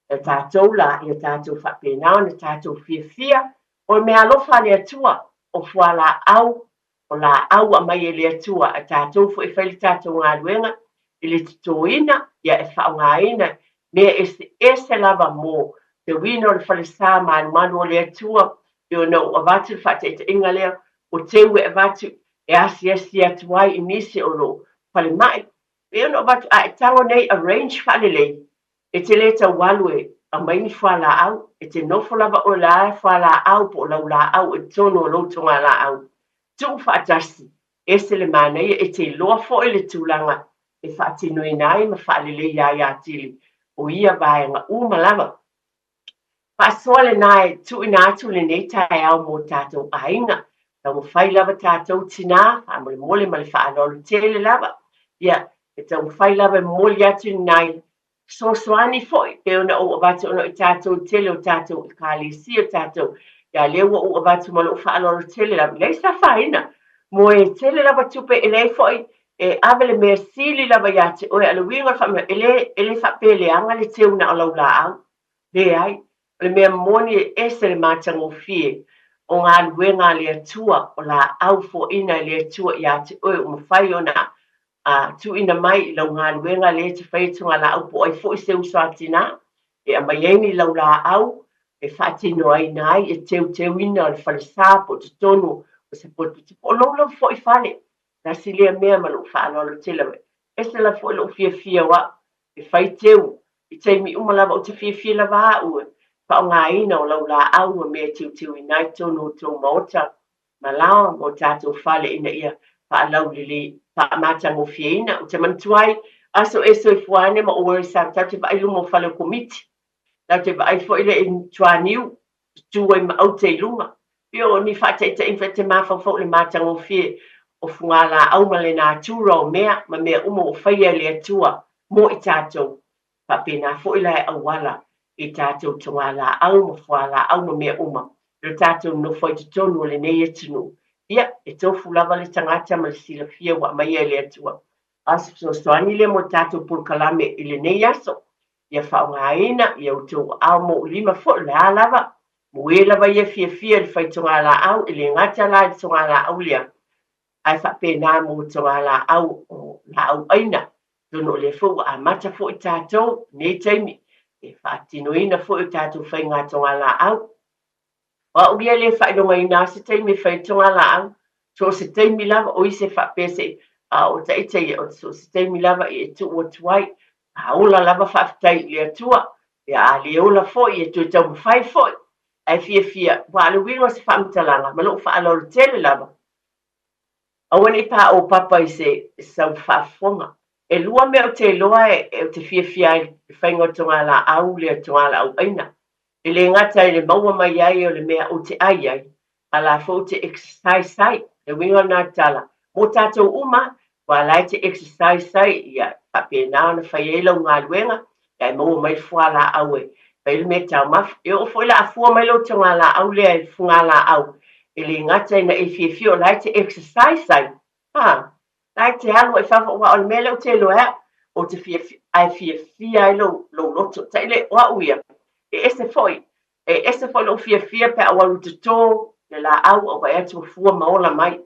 Ia tatou la, ia tatou faapena ona tatou fiafia, o le meaalofa a le Atua, o fualaau o laau aumai e le Atua a tatou foi e fai le tatou galuega i le totoina, ia e faaaogaina mea eseese lava mo te uina o le falesa malumalu o le Atua, e ona ou avatu le faataitaiga lea, o teu e avatu e asiasi atu ai i nisi o lo falemai, e ona avatu a e tago nei arrange faalelei, e te le tau alu e aumai ni fualaau, e te nofo lava oe la fualaau po o lau laau i totonu o lou togalaau. Tuu faatasi, ese le manaia, e te iloa foi le tulaga e faatinoina ai ma faaleleia ai atili o ia vaega uma lava. Faasoa lena e tuuina atu lenei taeao mo tatou aiga. Taumafai lava tatou tinā, faamolemole ma le faaaloalo tele lava. Ia, e taumafai lava e momoli atu ni nai fesoasoani foi pei ona ou avatu ona o i tatou i tele o tatou ekalesia tatou ia lea ua ou avatu ma lou faaaloalo tele lava leai se afaina mo e tele lava tupe e leai foi e ave le mea sili lava ia te oe a le uiga o le faamea e le e le faapea leaga le teu na o lau laau leai o le mea moni e ese le matagofie o galuega a le Atua o laau foaina e le Atua ia te oe ua mafai ona a tuuina mai i lau galuega lea e te fai atu ngā laau po o ai foi se uso a tinā e aumai ai ni lau laau e faatinoina ai e teuteuina o le falesa po o totonu o se polepiti po o lou lava foi fale. Tasi lea mea ma lou faaaloalo tele lava. Ese lava foi lou fiafia o au e fai teu i taimi uma lava ou te fiafia lava au e faaaogaina o lau laau ma mea e teuteuina ai totonu o tou maota ma laoa ma o tatou fale ina ia faalaulelei, faamatagofieina. Ou te manatua ai, Aso e soifua ane ma ou e sa tatou te vaai i luma o fale o Komiti. Tatou te vaai foi le i tuaniu, tutu ai ma aute i luga. Ia o ni faataitaiga foi e te mafaufau i le matagofie o fugalaau ma le natura o mea ma mea uma ua faia e le Atua mo i tatou. Faapena foi la e auala i tatou togalaau ma fualaau ma mea uma i lo tatou nonofo ai i totonu o lenei atunuu. Ia, e tofu lava le tagata ma le silafia ua aumaia e le Atua. A o se fesoasoani lea mo le tatou polokalame i lenei aso. Ia faaaogaina ia outou aao ma ou lima foi, o le a lava, mo e lava ia e fiafia i le fai togalaau, e le gata la i le togalaau lea, ae faapena mo togalaau o laau aina. Atonu o lea foi ua amata foi tatou i nei taimi e faatinoina foi o tatou faiga togalaau. O au ia e le faailogaina lava se taimi e fai ai togalaau, so o se taimi lava, o isi e faapea se i, a o ita ia, o so o se taimi lava e tuu atu ai. A ola lava faafetai i le Atua, ia a le ola foi, e toe taumafai foi. Ae fiafia, aua o le uiga o se faamatalaga, ma lou faaaloalo tele lava, Aua ne i paopapa i se sau faafofoga. E lua mea ou te iloa ou te fiafia ai i le faiga o togalaau lea, togalaau aina. E le gata i le maua mai ai o le mea ou te ai ai, a la foi ou te exercise ai. Le uiga o lena tala, mo tatou uma, aua la e te exercise ai, ia faapena ona fai ai lau galuega, ae maua mai le fualaau e fai ai le meataumafa. E oo foi la a fua mai lou togalaau lea i le fugalaau, e le gata ina e fiafia o la e te exercise ai, a, la e te alu ai i fafo, aua o le mea lea ou te iloa e au, ou te fiafia, ae fiafia ai lou, lou loto. Tailo, o au ia, e ese foi, e ese foi lou fiafia pe a ou alu e toto le laau, ou vaai atu ua fua ma ola mai.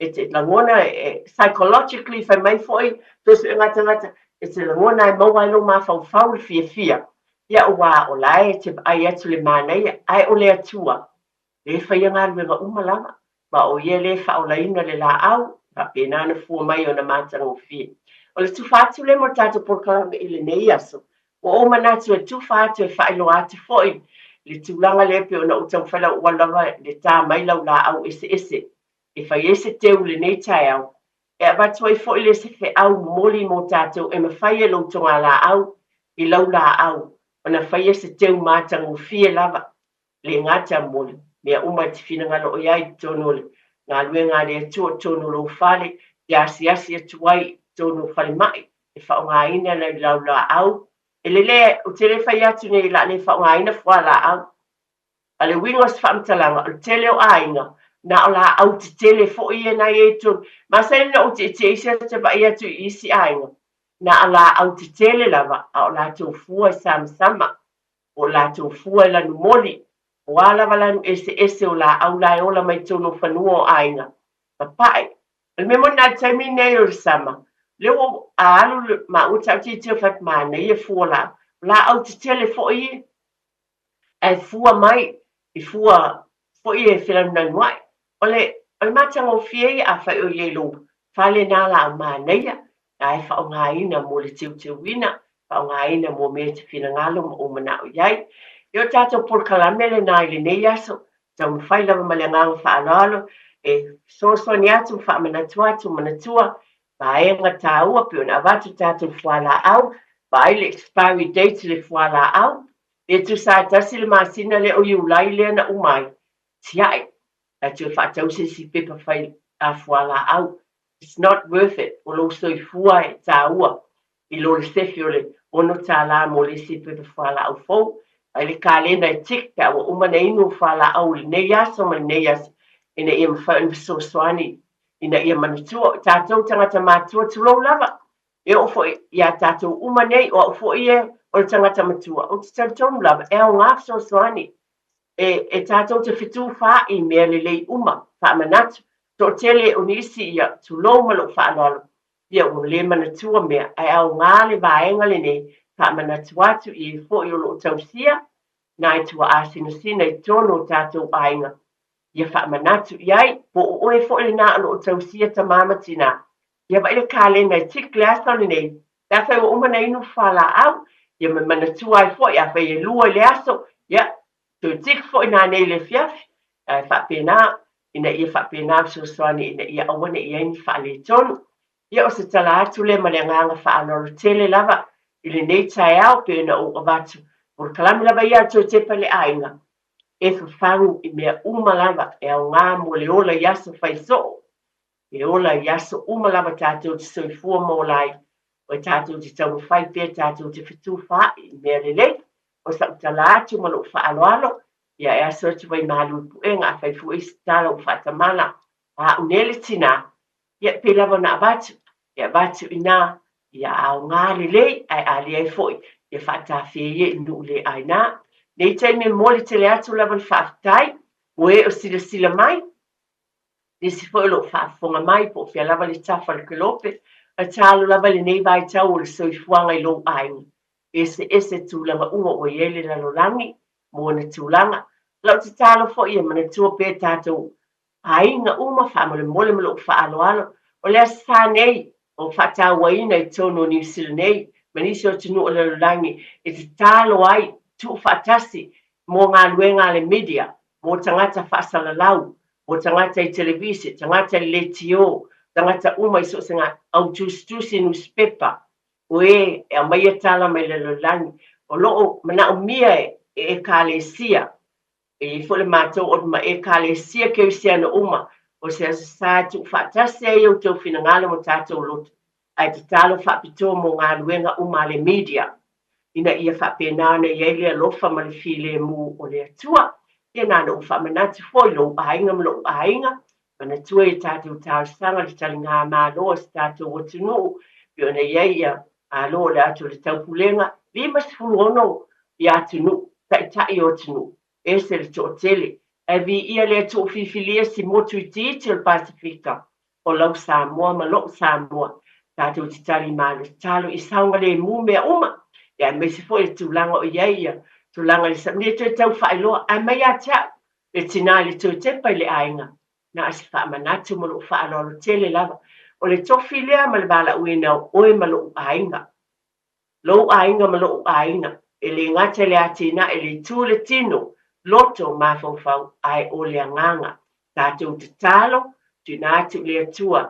E te lagona e, psychologically, fai mai foi suesuega a tagata, e te lagona e maua ai lou mafaufau le fiafia, ia aua o la e te vaai atu i le manaia, ae o le Atua, lea e faia galuega uma lava, ma o ia lea e faaolaina le laau, faapena ona fua mai ona matagofie. O le tufa atu lea mo le tatou polokalame i lenei aso, ua ou manatu e tufa atu e faailoa atu foi le tulaga lea pei ona ou taumafai lau alu lava le ta mai lau laau eseese e fai ai se teu i lenei taeao, e avatu ai foi le se feau momoli mo tatou e mafai e lou togalaau i lau laau ona faia se teu matagofie lava, le gata mo le mea uma e te finagalo i ai i totonu o le galuega a le Atua i totonu o lou fale, te asiasi atu ai i totonu o falemai e faaaogaina nai lau laau. E lelei, ou te le fai atu nei o le a le faaaogaina fualaau. A o le uiga o se faamatalaga, o le tele o aiga, na o laau tetele foi ia na i ai i totonu. Masani ona ou tietie isi aso ou te vaai atu i isi aiga, na o laau tetele lava, a o latou fua e samasama, o latou fua e lanumoli, o a lava lanu eseese o laau la e ola mai totonu o fanua o aiga, papae. O le mea moni na o le taimi lenei o le sama, lea ua a alu maua taʻu tilotilo fai atu, manaia fua o laau, o laau tetele foi ia. Ae fua mai i fua foi e felanulanuai. O le, o le matagofie ia afai o i ai lou fale na laau manaia, na e faaaogaina mo le teuteuina, faaaogaina mo mea e te finagalo ma ou manao i ai. Ia o tatou polokalame lena i lenei aso, taumafai lava ma le agaga faaaloalo e fesoasoani atu ma faamanatu atu, manatua vaega taua pei ona avatu tatou fualaau, vaai le expiry date i le fualaau, pe tusa lava e tasi le masina lea o Iulai lea na uma ai, tiai, ae toe faatau se isi pepa fai fualaau. It's not worth it, o lou soifua e taua i lo le sefe o le $6 mo le isi pepa fualaau fou. Vaai le kalena e tick pe a ua uma ona inu fualaau i lenei aso ma lenei aso ina ia mafai ona fesoasoani ina ia manatua o tatou tagata matua, tulou lava, e oo foi iā tatou uma nei, o au foi e o le tagata matua, ou te talitonu lava e aoga fesoasoani e, e tatou te fetufaai i mea lelei uma, faamanatu, toatele o nisi ia, tulou ma lou faaaloalo, ia ua le manatua mea, ae aoga le vaega lenei faamanatu atu i e foi o lo o tausia nai tuaa sinasina i totonu o tatou aiga, ia faamanatu i ai, po o oe foi lena o lo o tausia tama ma tinā. Ia vaai le kalena e tick le aso lenei, pe afai ua uma ona inu fualaau, ia ma manatua ai foi, afai e lua i le aso, ia, toe tick foi nanei i le afiafi, ae faapena, ina ia faapena fesoasoani ina ia aua ne i i ai ni faaletonu. Ia o se tala atu lea ma le agaga faaaloalo tele lava i lenei taeao pei ona ou avatu, polokalame lava ia a le Toetepa i le aiga, e fafagu i mea uma lava e aoga mo le ola i aso fai soo, e ola i aso uma lava tatou te soifua ma ola ai, o e tatou te taumafai pea tatou te fetufaai i mea lelei. O sau tala atu ma lou faaaloalo, ia e aso atu vaimalu i puega a fai foi se tala ua faatamala a au nei le tinā, ia pei lava ona avatu, e avatu i ina ia aoga lelei ae a leai foi ia faatafea ia i nuu le aina. Nei taimi e momoli tele atu lava le faafetai mo e o silasila mai, nisi foi o lo o faafofoga mai po o fea lava le tafa o le kelope, ae tatalo lava i lenei vaitau o le soifuaga i lou aiga, e eseese tulaga uma ua i ai le lalolagi mo ona tulaga. Lau tatalo foi ia manatua pea tatou aiga uma faamolemole ma lou faaaloalo. O le Aso Sa nei o faatauaina i totonu o Niu Sila nei ma nisi o atunuu o le lalolagi e tatalo ai tuufaatasi mo galuega a le media, mo tagata faasalalau, mo tagata i televise, tagata i le leitio, tagata uma i so o se au tusitusi nusipepa, o e e aumaia tala mai le lalolagi, o lo o manaomia e Ekalesia E i ai foi le matou ona ma Ekalesia Kerisiano uma, o se Aso Sa e tuufaatasi ai outou finagalo ma tatou loto, ae tatalo faapitoa mo galuega uma a le media, ina ia faapena ona i ai le alofa ma le filemu o le Atua. Ia na ona ou faamanatu foi i lou aiga ma lou aiga, manatua i a tatou talosaga le taliga Malo a si tatou atunuu, pei ona i ai ia Malo o le Atu o le Taupulega, 56 ia atunuu, taitai o atunuu, ese le toatele, ae viia le Atua ua filifilia si motu itiiti o le Pasefika, o lau Samoa ma lou Samoa, tatou te tali malo tatalo i saogalemu mea uma, ia aemaise foi le tulaga o i ai ia tulaga i le samia toe tau faailoa, ae mai ia te au, le tinā i le toetepa i le aiga, na o se faamanatu ma lou faaaloalo tele lava. O le tofi lea ma le valaauina o oe ma lou aiga. Lou aiga ma lou aiga, e le gata i le atinae i le itu o le tino, loto, mafaufau, ae o le agaga. Tatou tatalo, tuuina atu i le Atua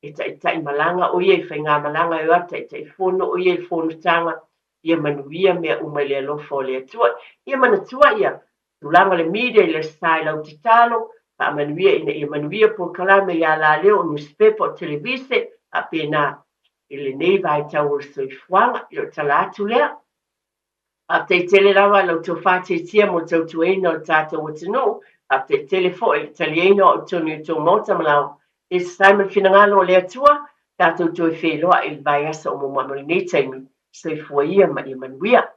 e taitai malaga o ia i faigamalaga e o atu Taitaifono o ia i le fonotaga, ia manuia mea uma i le alofa o le Atua. Ia manatua ia tulaga o le media i le Aso Sa i lau tatalo, faamanuia ina ia manuia polokalame i alaleo o nusipepa o televise, faapena i lenei vaitau o le soifuaga. I lou tala atu lea. Faafetai tele lava i la outou faatetia mo le tautuaina o le tatou atunuu. Faafetai tele foi i le taliaina o au tonu i outou maota ma laoa. E tusa ai ma le finagalo o le Atua, tatou toe feiloai i le vaiaso o muamua mo lenei taimi. Soifua ia ma ia manuia.